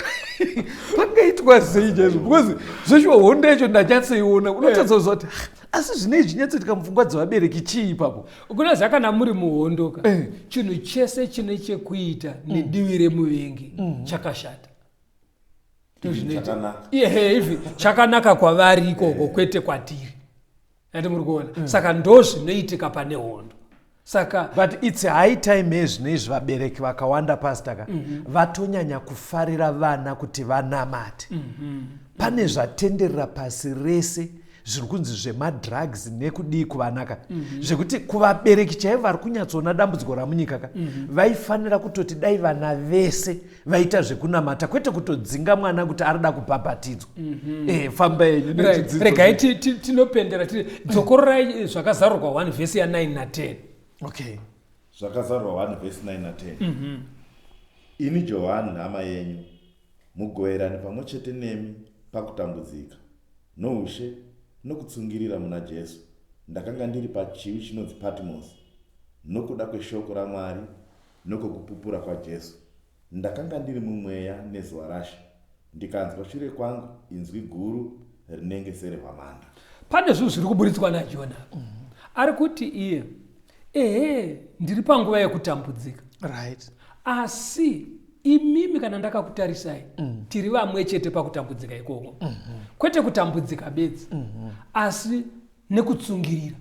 pangaitwa sei chaizvo, because zveshuwa hondo yacho ndanyatsoiona. Unotadza kuziva kuti asi zvinei zvinyatsoitika mupfungwa dzevabereki chii ipapo. Kunoziva kana muri muhondo ka, chinhu chese chine chekuita nedivi remuvengi chakashata. Ivi chakanaka kwavari ikoko kwete kwatiri. Ati muri kuona. Saka ndo zvinoitika pane hondo. Saka but it's high time ezvinezvi vabereki vakawanda Pastor ka vatonyanya kufarira vana kuti vanamate. Pane zvatenderera pasi rese zviri kunzi zvemadrugs nekudii kuvanaka. Zvekuti kuvabereki chaivo vari kunyatsoona dambudziko ramunyika ka, vaifanira kutoti dai vana vese vaita zvekunamata kwete kutodzinga mwana kuti arida kubhabhatidzwa. Famba yenyu nechidzidzo. Regai tinopendera dzokororai zvakazarurwa 1 vhesi ya 9 na 10. Okay. Zvakazarurwa 1 vhesi 9 na 10. Ini Johani hama yenyu, mugoverani pamwe chete nemi pakutambudzika noushe nokutsungirira muna Jesu, ndakanga ndiri pachiwi chinonzi Patmos nokuda kweshoko raMwari nokwokupupura kwaJesu. Ndakanga ndiri mumweya nezuva raShe, ndikanzwa shure kwangu inzwi guru rinenge serehwamanda. Pane zvinhu zviri kuburitswa naJona. Ari kuti iye, ehe, ndiri panguva yekutambudzika. Right. Asi imimi kana ndakakutarisai, tiri vamwe chete pakutambudzika ikoko. Kwete kutambudzika bedzi, asi nekutsungirira,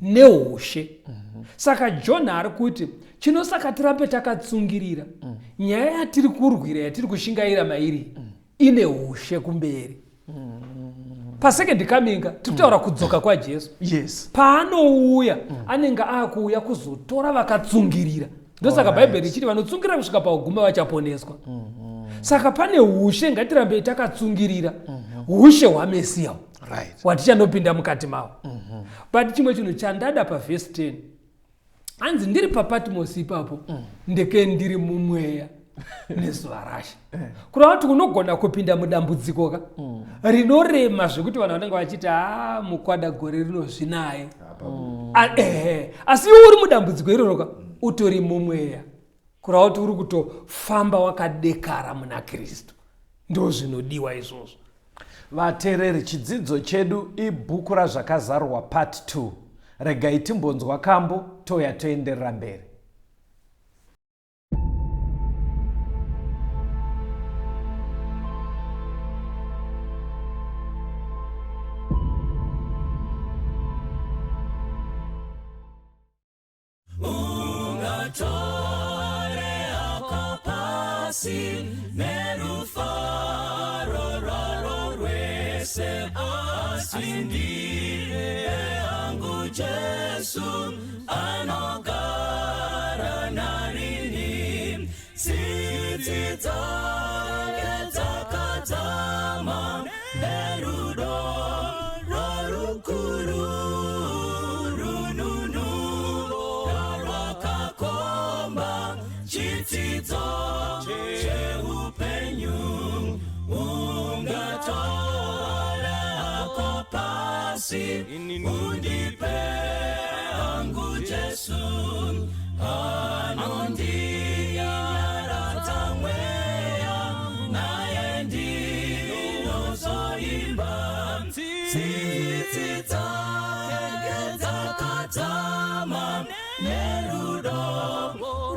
nehoshe. Saka John ari kuti chinosaka tirambe takatsungirira, nyaya yatiri kurwira, yatiri kushingaira mairi, ine hushe kumberi. Pasecond coming tiri kutaura kudzoka kwaJesu. Yes. Paanouya anenge akuuya kuzotora vakatsungirira. Ndosaka Bhaibheri richiti vanotsungirira kusvika pauguma vachaponeswa. Saka pane hushe, ngatirambei takatsungirira hushe hwaMesiya watichanopinda mukati mawo. But chimwe chinhu chandada pavhesi 10, hanzi ndiri paPatmos ipapo, ndeke ndiri mumweya nezuva raShe. Kureva kuti unogona kupinda mudambudziko ka rinorema zvekuti vanhu vanenge vachiti mukwada gore rino zvinaye. Asi iwe uri mudambudziko iroro ka, utori mumweya. Kureva kuti uri kutofamba wakadekara muna Kristu. Ndo zvinodiwa izvozvo. Vateereri, chidzidzo chedu ibhuku razvakazarurwa part 2. Regai timbonzwa kambo touya toenderera mberi. Ungatore akapasi nerufaro rwaro rwese, asi ndiye angu Jesu anogara narini. Tsitsi dzake pasi undipe hangu Jesu anondinyaradza mweya naye ndinozoimba tsitsi dzake dzakadzama nerudo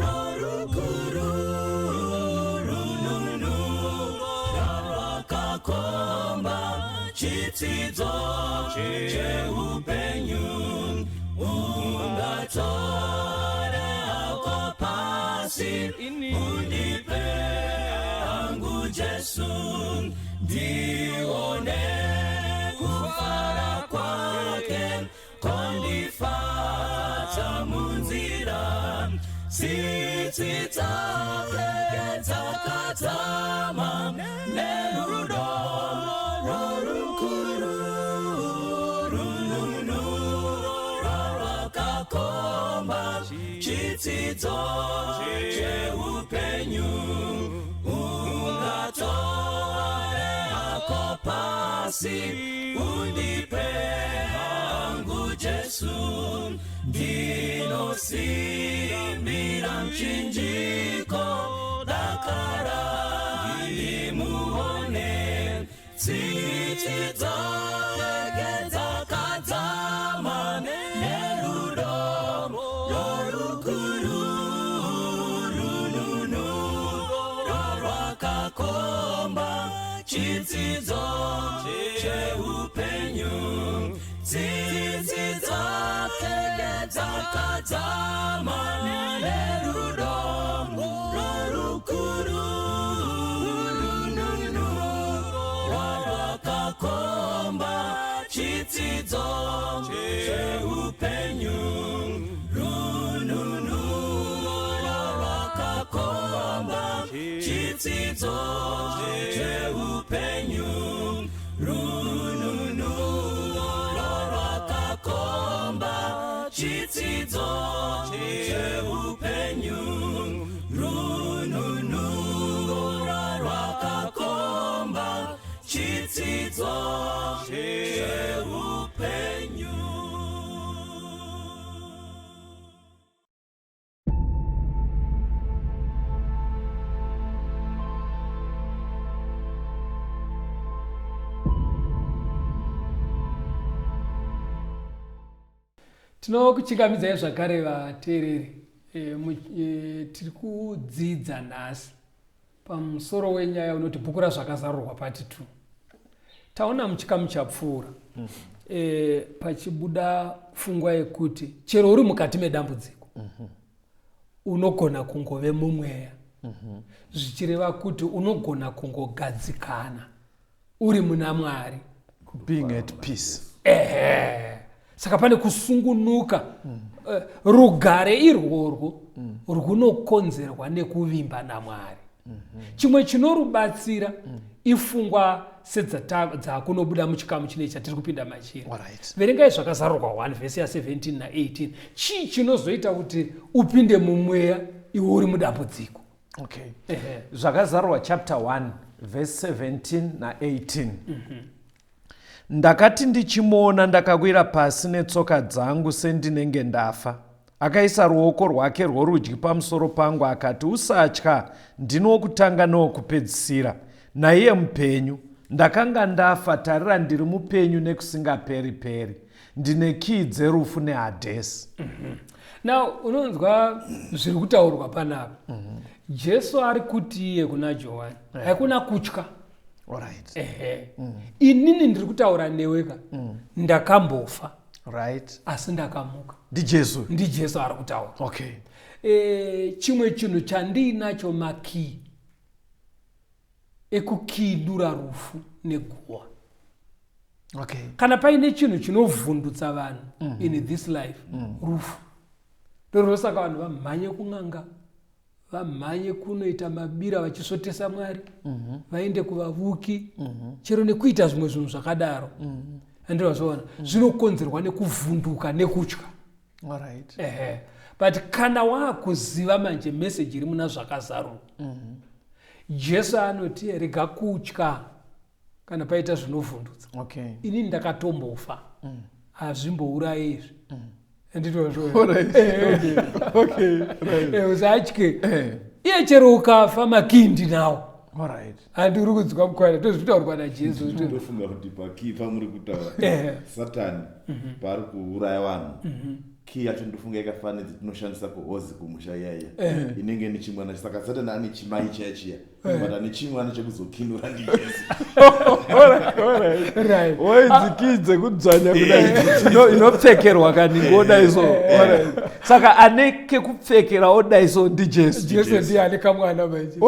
rorukuru rununura rwakakomba chitsidzo cheupenyu ungatore hako pasi undipe hangu Jesu ndione kufara kwake kondifadza munzira tsitsi dzake dzakadzama nerudo rorukuru rununura rwakakomba chitsidzo cheupenyu ungatore hako pasi undipe hangu Jesu ndinosimbira mchinjiko dakara ndimuone tsitsi dzake dzakadzama nerudo rorukuru rununuro rwakakomba chitsidzo cheupenyu tsitsi dzake dzakadzama nerudo rorukuru rununuro rwakakomba chitsidzo cheupenyu rununuro rwakakomba chitsidzo cheupenyu rununuro rwakakomba chitsidzo cheupenyu rununuro rwakakomba chitsidzo cheupenyu. Tinokuchingamidzai zvakare vateereri. Tiri kudzidza nhasi pamusoro wenyaya unoti bhuku razvakazarurwa part 2. Taona muchikamu chapfuura pachibuda pfungwa yekuti chero uri mukati medambudziko unogona kungove mumweya, zvichireva kuti unogona kungogadzikana uri muna Mwari, being at peace. Ehe, saka pane kusungunuka, rugare irworwo runokonzerwa nekuvimba naMwari. Chimwe chinorubatsira ifungwa sedzakunobuda muchikamu chine chatiri kupinda machiri. Verengai zvakazarurwa 1 vhesi ya17 na18. Chii chinozoita kuti upinde mumweya iwe uri mudambudziko? Okay. Zvakazarurwa chapter 1 verse 17 na18. Ndakati ndichimuona ndakawira pasi netsoka dzangu sendinenge ndafa. Akaisa ruoko rwake rworudyi pamusoro pangu akati, usatya, ndini wokutanga nowokupedzisira, naiye mupenyu. Ndakanga ndafa, tarira ndiri mupenyu nekusingaperi-peri. Ndine kii dzerufu neHadhesi. Now unonzwa zviri kutaurwa panapa. Jesu ari kuti iye kuna Johani, hakuna kutya. Alright. Ehe. Inini ndiri kutaura neweka, ndakambofa. Right. Asi ndakamuka. NdiJesu. NdiJesu ari kutaura. Okay. Chimwe chinhu chandiinacho makii ekukidura rufu neguwa. Okay. Kana paine chinhu chinovhundutsa vanhu in this life, rufu. Ndorosaka vanhu vamhanye kun'anga, vamhanye kunoita mabira vachisvotesa Mwari, vaende kuvavuki, chero nekuita zvimwe zvinhu zvakadaro. Andinozviona zvinokonzerwa nekuvhunduka nekutya. Alright. Ehe. But kana wakuziva manje message iri muna zvakazarurwa, Jesu anoti rega kutya. Kana paita zvinovhundutsa. Okay. Inini ndakatombofa. Hazvimbourayi izvi. Anditozvo. Alright. Okay. Okay. Right. Usatye. Eh. Iye chero ukafa makindi nawo. Alright. Handi uri kunzwa mukwana ndozvitaurwa naJesu. Ndofunga kuti pakii pamuri kutaura Satani paari kuuraya vanhu, kii yacho ndofunga yakafanidza tinoshandisa kuhozi kumusha iyaiya inenge nechimwana. Saka Satani ane chimai chiya chiya, but ane chimwana chekuzokinura ndiJesu. Alright. Alright. Right. Waidzi dzekudzvanya kudai inopfekerwa kaningi odai so. Alright. Saka ane kekupfekera odai so ndiJesu. Jesu ndiye ane kamwana manje.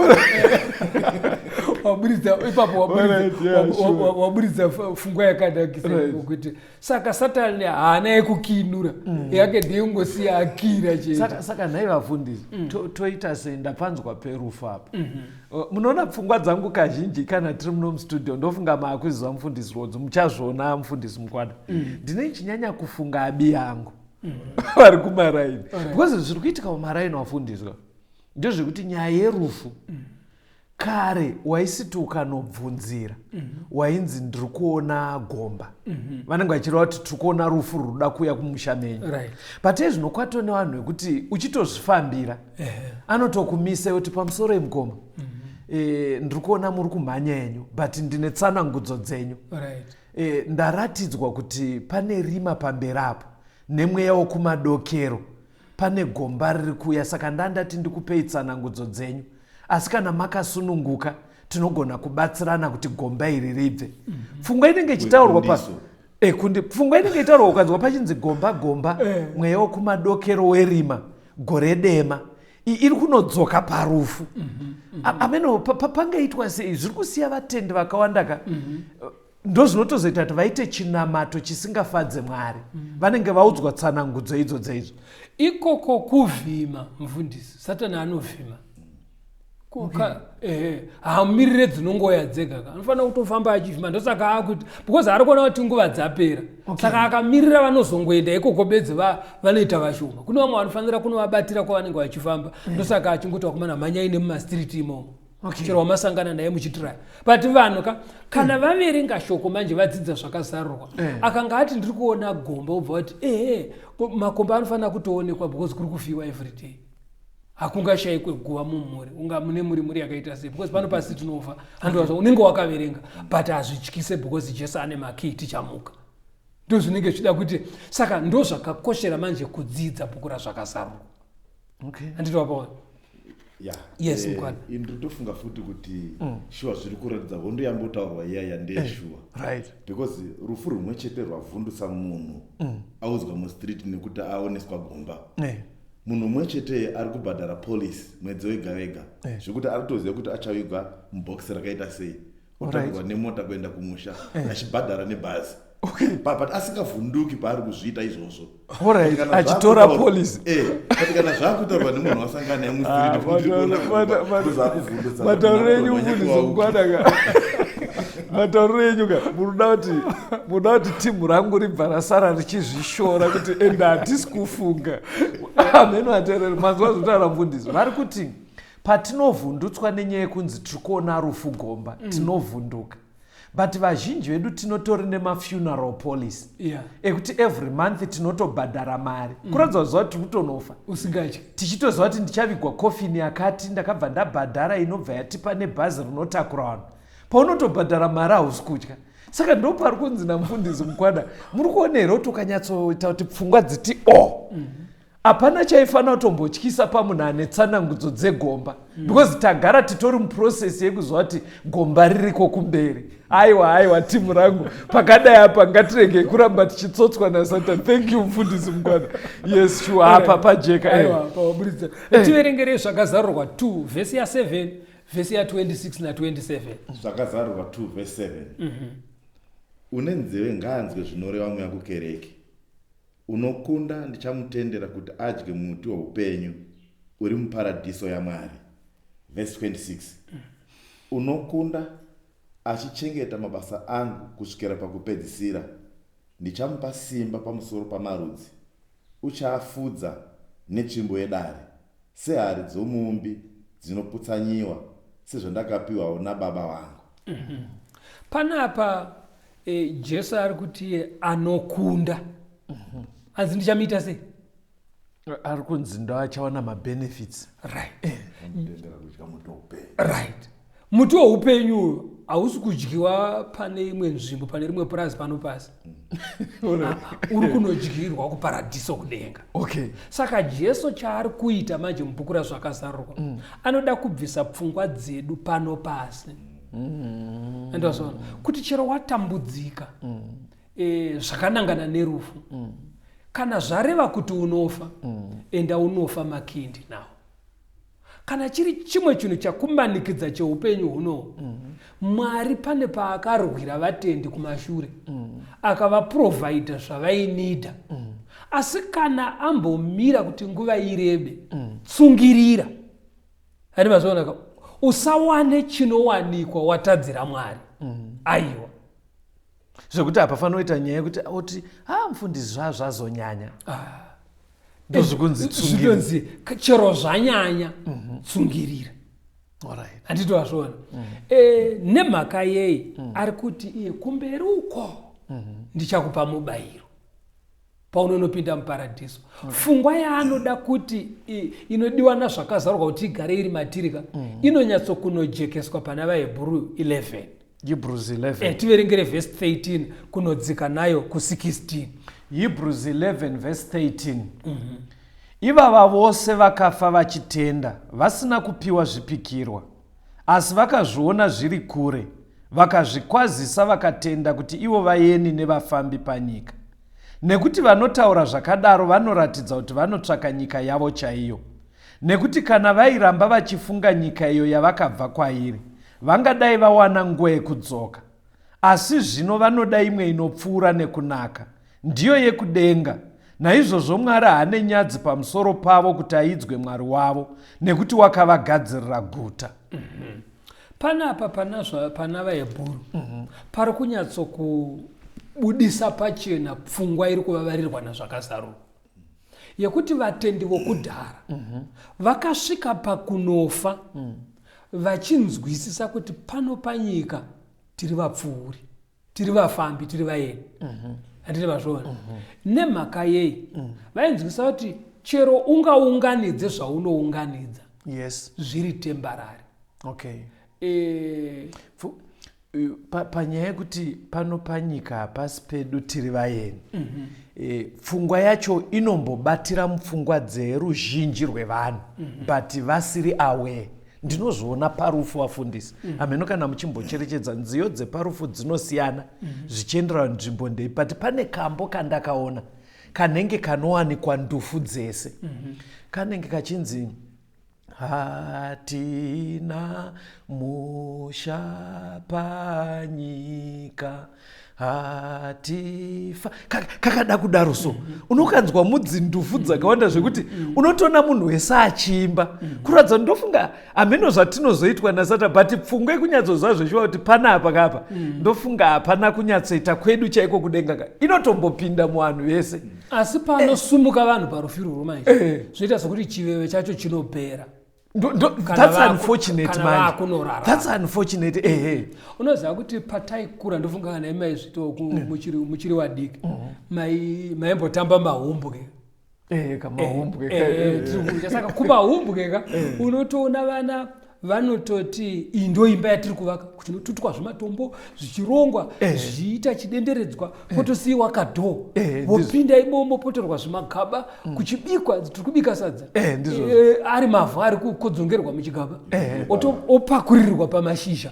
Waburitsa ipapo Alright, yeah, sure. waburitsa pfungwa yakanakisa kuti saka Satani haana yekukinura, yake ndeyongosiya akira chete. Saka nhai vafundisi, toita sei? Ndapanzwa perufu apa. Munoona pfungwa dzangu kazhinji kana tiri muno mustudio, ndofunga maakuziva mufundisi Rodzo, muchazviona mufundisi Mukwada, ndine chinyanya kufunga abi yangu vari kumaraini, because zviri kuitika mumaraini, wafundiswa, ndezvekuti nyaya yerufu, kare waisiti ukanobvunzira wainzi ndiri kuona gomba, vanenge vachireva kuti tiri kuona rufu ruda kuuya kumusha menyu. But ezvino kwatone vanhu vekuti uchitozvifambira anotokumise kuti pamusoro emukoma, ndiri kuona muri kumhanya yenyu, but ndine tsanangudzo dzenyu. Ndaratidzwa kuti pane rima pamberi apo nemweya wokumadokero, pane gomba riri kuuya, saka ndandati ndikupei tsanangudzo dzenyu, asi kana makasununguka tinogona kubatsirana kuti gomba iri ribve. Pfungwa inenge ichitaurwa pa Kundiso. Kundi pfungwa inenge itaurwa, ukanzwa pachinzi gomba gomba, mweya wokumadokero werima, gore dema, iri kunodzoka parufu. Ameno pangaitwa sei? Zviri kusiya vatendi vakawanda ka, ndo zvinotozoita kuti vaite chinamato chisingafadze Mwari. Vanenge vaudzwa tsanangudzo idzo dzeidzo. Ikoko kuvhima, mufundisi. Satani anovhima. Ehe, haamirire dzinongoya dzega ka, anofanira kutofamba achivhima. Ndosaka akuti, because ari kuona kuti nguva dzapera, saka akamirira vanozongoenda ikoko bedzi vanoita vashoma. Kune vamwe vanofanira kunovabatira kwavanenge vachifamba. Ndosaka achingoti vakomana mhanyai nemumastreet imomo. Chero wamasangana naye muchitiraya. But vanhu ka, kana vaverenga shoko manje, vadzidza zvakazarurwa, akanga ati ndiri kuona gomba, ubva vati ehe, makomba anofanira kutoonekwa because kuri kufiwa everyday. Hakungashayikwe guva mumhuri, unga mune muri muri yakaita sei, because pano pasi tinofa. Handova unenge wakaverenga, but hazvityise because Jesu ane makii, tichamuka. Ndo zvinenge zvichida kuti, saka ndo zvakakoshera manje kudzidza bhuku razvakazarurwa. Handiti wapaona? Ya. Yes, mukwana. Ini ndinotofunga futi kuti shuwa zviri kuratidza hondo yambotaurwa iyaya ndeyeshuwa, because rufu rumwe chete rwavhundutsa munhu audzwa mustreet nekuti aoneswa gomba, munhu umwe chete ari kubhadhara policy mwedzi wega wega, zvekuti ari kutoziva kuti achavigwa mubhokisi rakaita sei, otakurwa nemota kuenda kumusha achibhadhara nebhazi, but asingavhunduki paari kuzviita izvozvo. But kana Achitora policy. But kana zvakutaurwa nemunhu wasangana naye mustreet kuti kuona gomba, ndozvakuvhundutsa. Matauriro enyu, mufundisi Mukwana ka, matauriro enyu ka, munoda kuti timu rangu ribva rasara richizvishora kuti ende hatisi kufunga. Ameno ateereri, manzwa zvotaura mufundisi, vari kuti patinovhundutswa nenyaya yekunzi tiri kuona rufu gomba, tinovhunduka, but vazhinji vedu tinotori nemafuneral policy ekuti every month tinotobhadhara mari, kuratidza kuziva kuti tiri kutonofa usingatyi, tichitoziva kuti ndichavigwa kofini yakati, ndakabva ndabhadhara, inobva yatipa nebhazi rinotakura vanhu. Paunotobhadhara mari hausi kutya. Saka ndo pari kunzi namufundisi Mukwana, muri kuona here kuti ukanyatsoita kuti pfungwa dziti o, hapana chaifanira kutombotyisa pamunhu ane tsanangudzo dzegomba, because tagara titori muprocess yekuziva kuti gomba ririko kumberi. Aiwa, aiwa, timu rangu pakadai apa ngatiregei kuramba tichitsotswa naSatan. Thank you, mufundisi Mukwana. Yes, sure, apa pajeka. Aiwa, pawaburitsa, tiverengerei Zvakazarurwa 2 vhesi ya7, vhesi ya26 na27. Zvakazarurwa 2 vhesi 7: Une nzeve ngaanzwe zvinoreva Mweya kukereke. Unokunda ndichamutendera kuti adye muti weupenyu uri muparadhiso yaMwari. Vhesi 26: Unokunda achichengeta mabasa angu kusvikira pakupedzisira, ndichamupa simba pamusoro pamarudzi, uchaafudza netsvimbo yedare, sehari dzomuumbi dzinoputsanyiwa, sezvandakapiwawo naBaba vangu. Panapa e, Jesu ari kuti anokunda. Hanzi ndichamuita sei? Ari kunzi ndo achawana mabenefits. Right. Anotendera kudya muti woupenyu. Right. Muti woupenyu uyu hausi kudyiwa pane imwe nzvimbo, pane rimwe purazi pano pasi. Uri kunodyirwa kuparadhiso kudenga. Okay. Saka Jesu chaari kuita manje mubhuku raZvakazarurwa, anoda kubvisa pfungwa dzedu pano pasi. Andazvaona kuti chero watambudzika zvakanangana nerufu, kana zvareva kuti unofa, enda unofa makindi nawo. Kana chiri chimwe chinhu chakumanikidza cheupenyu huno, Mwari pane paakarwira vatendi kumashure, akavaprovhaidha zvavainida. Asi kana ambomira kuti nguva irebe, tsungirira. Hani mazviona, usawane chinowanikwa watadzira Mwari. Aiwa. Zvekuti apa fanoita nyaya yekuti oti mufundisi zvazonyanya. Ndozvikunzi tsungirira. Zvitonzi chero zvanyanya, tsungirira. Alright. Handiti wazviona? Nemhaka yei ari kuti iye kumberi uko ndichakupa mubayiro paunonopinda muparadhiso. Pfungwa yaanoda kuti inodiwa nazvakazarurwa kuti igare iri matirika, inonyatsokunojekeswa pana vaHebhuru 11. Hebrews 11. Tiverengere vhesi 13 kunodzika nayo ku16. Hebrews 11 verse 13. Ivava vose vakafa vachitenda, vasina kupiwa zvipikirwa, asi vakazviona zviri kure, vakazvikwazisa, vakatenda kuti ivo vaeni nevafambi panyika. Nekuti vanotaura zvakadaro vanoratidza kuti vanotsvaka nyika yavo chaiyo. Nekuti kana vairamba vachifunga nyika iyo yavakabva kwairi, vangadai vawana nguva yekudzoka. Asi zvino vanoda imwe inopfuura nekunaka, ndiyo yekudenga. Naizvozvo Mwari haane nyadzi pamusoro pavo kuti aidzwe Mwari wavo, nekuti wakavagadzirira guta. Panapa pana vaHebhuru pari kunyatsokubudisa pachena pfungwa iri kuvavarirwa nazvakazarurwa, yekuti vatendi vokudhara vakasvika pakunofa vachinzwisisa kuti pano panyika tiri vapfuuri, tiri vafambi, tiri vaeni. Handiti vazviona? Nemhaka yei vainzwisisa kuti chero ungaunganidze zvaunounganidza, zviri temporary. Panyaya yekuti pano panyika hapasi pedu, tiri vaeni, pfungwa yacho inombobatira mupfungwa dzeruzhinji rwevanhu, but vasiri aware. Ndinozviona parufu, vafundisi. Hameno kana muchimbocherechedza, nziyo dzeparufu dzinosiyana zvichienderana nzvimbo ndei, but pane kambo kandakaona kanenge kanowanikwa ndufu dzese, kanenge kachinzi hatina musha panyika hatifa. Kakada kudaro. So unokanzwa mudzindufu dzakawanda zvekuti unotoona munhu wese achiimba, kuratidza ndofunga hameno zvatinozoitwa nasata, but pfungwa yekunyatsoziva zveshuwa kuti panapa kapa, ndofunga hapana kunyatsoita kwedu chaiko kudenga ka, inotombopinda muvanhu vese. Asi panosumuka vanhu parufu irworwo manje, zvinoita sekuti chiveve chacho chinopera. That's unfortunate. Kana manje vakunorarama. That's unfortunate, ehe. Unoziva kuti pataikura, ndofunga kana imaizvito muchiri wadiki, maimbotamba mahumbwe. Kamahumbwe. Tiri kuita saka kumahumbwe ka, unotoona vana vanototi iyi ndo imba yatiri kuvaka, kuchinotutwa zvematombo, zvichirongwa, zvichiita chidenderedzwa, potosiyiwa kadhoo, vopinda imomo, potorwa zvimagaba, kuchibikwa, tiri kubika sadza. Ndizvozvo. Ari mavhu ari kukodzongerwa muchigaba, opakurirwa pamashizha,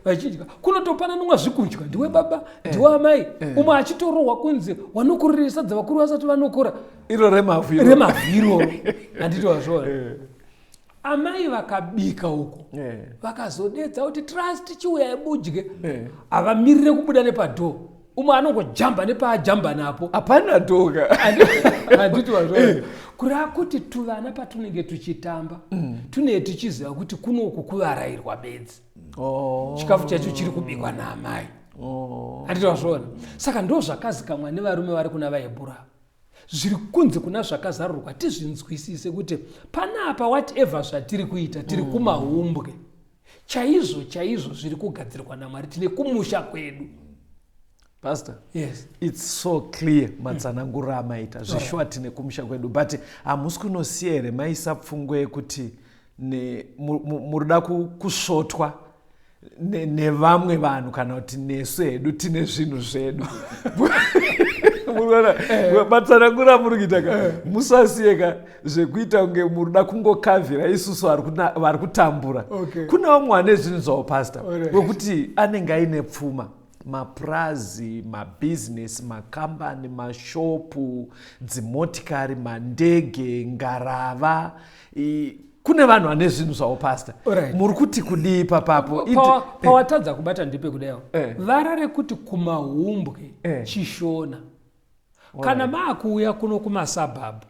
vachidya. Kunotopananwa zvikudya, ndiwe baba, ndiwe amai, umwe achitorohwa kunzi wanokurira sadza vakuru vasati vanokura. Iro remavhu iro. Remavhu iroro, handiti wazviona? Amai vakabika uko, vakazodedza kuti Trust, chiuyai budye. Havamirire kubuda nepadhoo, umwe anongojamba nepaajamba napo. Hapana dhoga. Handiti wazviona? Kureva kuti tuvana patunenge tuchitamba, tunee tichiziva kuti kunoku kuvarayirwa bedzi. Chikafu chacho chiri kubikwa naamai. Handiti wazviona? Saka ndo zvakazikamwa nevarume vari kuna vaHebhura, zviri kunze kuna zvakazarurwa, tizvinzwisise kuti panapa whatever zvatiri kuita, tiri kumahumbwe. Chaizvo chaizvo zviri kugadzirwa naMwari, tine kumusha kwedu. Pastor, yes, it's so clear matsananguriro amaita. Zveshuwa tine kumusha kwedu, but hamusi kunosiya here maisa pfungwa yekuti murida kusvotwa nevamwe vanhu, kana kuti nesu hedu tine zvinhu zvedu? Murikuona matsananguriro amuri kuita ka? Musasiye ka zvekuita kunge murida kungokavhira isusu vari kutambura. Kune vamwe vane zvinhu zvavo, pastor, wekuti anenge aine pfuma, mapurazi, mabhizinesi, makambani, mashopu, dzimotikari, mandege, ngarava. Kune vanhu vane zvinhu zvavo, pastor. Muri kuti kudii papapo? Pawatadza kubata ndepekudaiwo vara rekuti kumahumbwe, chiShona. Kana maakuuya kuno kumasabhabhu,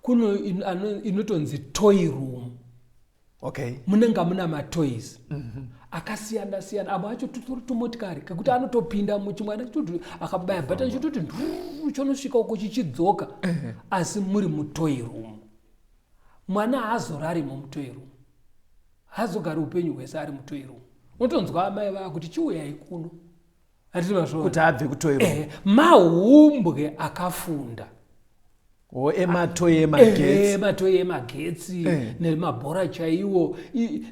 kuno inotonzi toy room. Munenge muna matoys akasiyana siyana. Amwe acho tutori tumotikari kekuti anotopinda muchimwana chitoti akabaya bhatani chitoti nduru, chonosvika uko chichidzoka, asi muri mutoy room. Mwana haazorarimo mutoy room, haazogari upenyu hwese ari mutoy room. Unotonzwa amai vaakuti, "Chiuyai kuno." Hatiti mazvoona? Kuti abve kutoy room. Mahumbwe akafunda. O, ematoyi emagetsi. Matoyi emagetsi nemabhora chaiwo.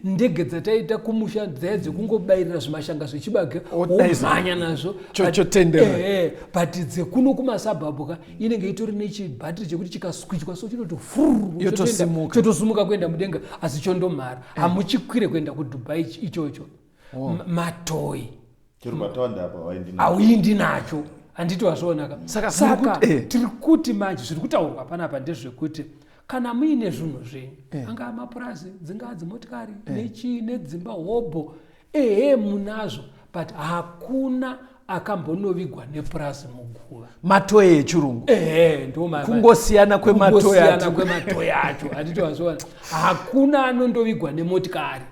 Ndege dzataita kumusha dzaya dzekungobayirira zvimashanga zvechibage, womhanya nazvo. Chotenderera. But dzekuno kumasabhabhu ka, inenge itori nechibhatiri chekuti chikaswichwa so chinoti fururu. Yotosimuka. Chotosimuka kuenda mudenga, asi chondomhara. Hamuchikwire kuenda kuDubai ichocho. Matoyi. Chero patawanda apa waindina. Hauindi nacho, handiti wazvionaka? Saka Saka muri tiri kuti manje zviri kutaurwa panapa ndezvekuti kana muine zvinhu zvenyu, angaa mapurazi, dzingaa dzimotikari, nechii, nedzimba hobho, ehe, munazvo, but hakuna akambonovigwa nepurazi muguva. Matoyi echirungu. Ehe, ndo Kungosiyana kwematoyi kungosiyana acho. Kwematoyi acho, handiti wazviona? Hakuna anondovigwa nemotikari,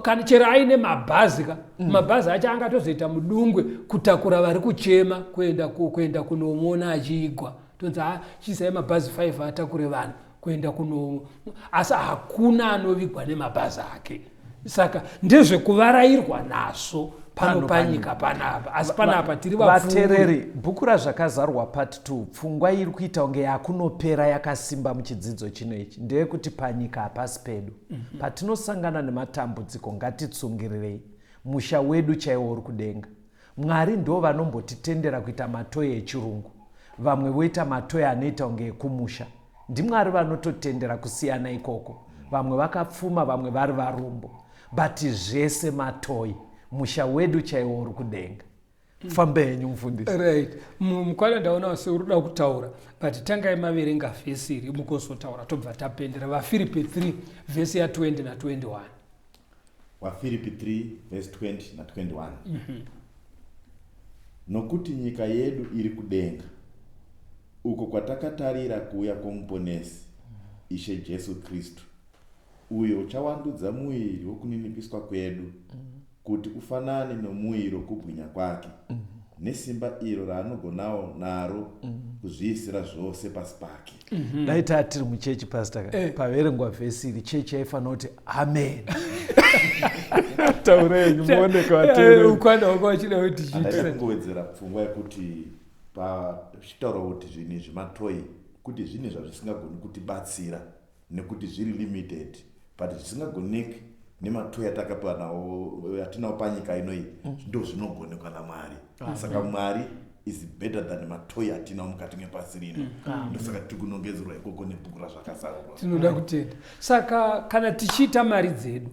kana chero aine mabhazi ka. Mabhazi acho angatozoita mudungwe kutakura vari kuchema kuenda kuenda kunomuona achiigwa. Tonzi, "Ha, chiisai mabhazi 5 atakure vanhu kuenda kuno." Asi hakuna anovigwa nemabhazi ake. Saka ndezvekuvarayirwa nazvo pano Pano panyika panapa, asi panapa tiri vapfuuri. Vateereri, bhuku raZvakazarurwa part 2, pfungwa iri kuita kunge yakunopera yakasimba muchidzidzo chino ichi ndeyekuti panyika hapasi pedu. Patinosangana nematambudziko, ngatitsungirirei. Musha wedu chaiwo uri kudenga. Mwari ndo vanombotitendera kuita matoyi echirungu, vamwe voita matoyi anoita kunge ekumusha. NdiMwari vanototendera kusiyana ikoko. Vamwe vakapfuma, vamwe vari varombo, but zvese matoyi. Musha wedu chaiwo uri kudenga. Fambe henyu, mufundisi. Right, mukwana, ndaona seuri kuda kutaura, but tangai maverenga vhesi iri mugozotaura, tobva tapendera. VaFiripi 3 vhesi ya20 na21. WaFiripi 3 vhesi 20 na21: Nokuti nyika yedu iri kudenga, uko kwatakatarira kuuya kwoMuponesi, Ishe Jesu Kristu, uyo uchawandudza muviri wokuninipiswa kwedu kuti ufanane nomuviri wokubwinya kwake, nesimba iro raanogonawo naro kuzviisira zvose pasi pake. Dai taa tiri muchechi, pastor ka, paverengwa vhesi iri, chechi yaifanira kuti amen. Taura henyu muoneka, vateereri. Ukwana wanga uchida kuti Handaida chiitise. Kungowedzera pfungwa yekuti pachitaurwa kuti zvinhu izvi matoyi, kuti zvinhu zvazvisingagoni kutibatsira nekuti zviri limited, but zvisingagoneki nematoyi atakapiwa nawo, atinawo panyika inoyi, ndo zvinogonekwa naMwari. Saka Mwari is better than matoyi atinawo mukati mepasi rino. Ndosaka tiri kunongedzerwa ikoko nebhuku raZvakazarurwa. Tinoda kutenda. Saka kana tichiita mari dzedu,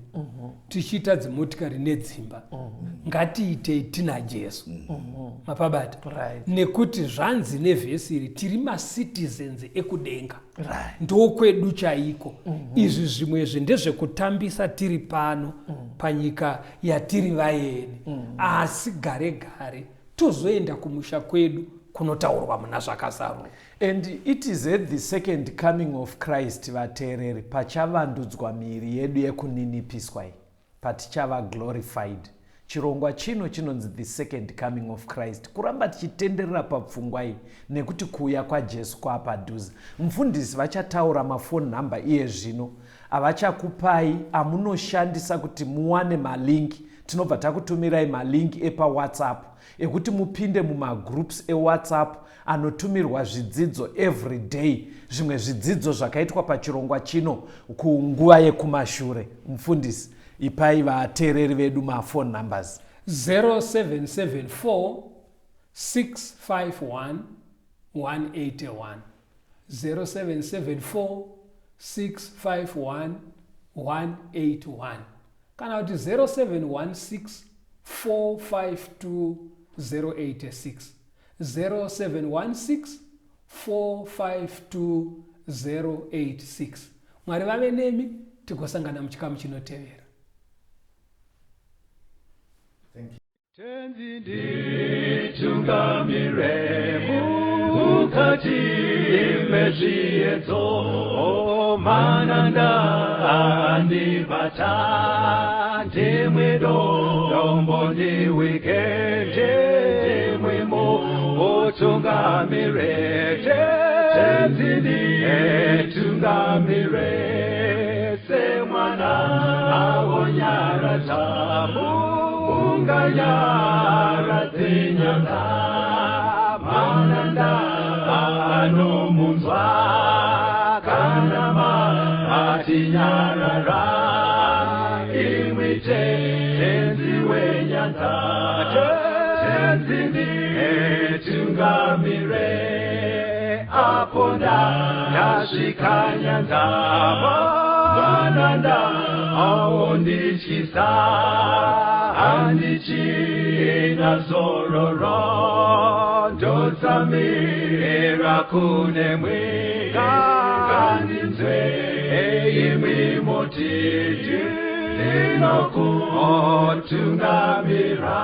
tichiita dzimotikari nedzimba, ngatiitei tina Jesu. Mapabata? Nekuti zvanzi nevhesi iri, tiri macitizens ekudenga. Ndokwedu chaiko. Izvi zvimwe izvi ndezvekutambisa tiri pano panyika yatiri vaeni, asi gare gare tozoenda kumusha kwedu kunotaurwa muna Zvakazarurwa. And it is at the second coming of Christ, vateereri, pachavandudzwa miviri yedu yekuninipiswa iyi, patichava glorified. Chirongwa chino chinonzi The Second Coming of Christ. Kuramba tichitenderera papfungwa iyi nekuti kuuya kwaJesu kwaapadhuze. Mufundisi vachataura mafoni nhamba iye zvino avachakupai amunoshandisa kuti muwane malink. Tinobva takutumirai malink epaWhatsApp ekuti mupinde mumagroups eWhatsApp anotumirwa zvidzidzo every day, zvimwe zvidzidzo zvakaitwa pachirongwa chino kunguva yekumashure. Mufundisi, ipai vateereri vedu mafone numbers. 0774 651 181, 0774 651 181, kana kuti 0716 452 086, 0716 452 086. Mwari vave nemi, tigosangana muchikamu chinotevera. Tenzi nditungamire mukati mezviedzo, mananda andibata, ndimwe dombo ndiwike, ndimwimo utungamire. Tenzi nditungamire semwana awonyaradza unganyaradze nyanga, mananda anomunzwa kana matinyarara, imwi Tenzi wenyanza. Tenzi nditungamire apo ndasvika nyanza, mananda aondityisa, handichina zororo, ndotsamira kune ngandinzwe imwi motiti ndinokutungamira.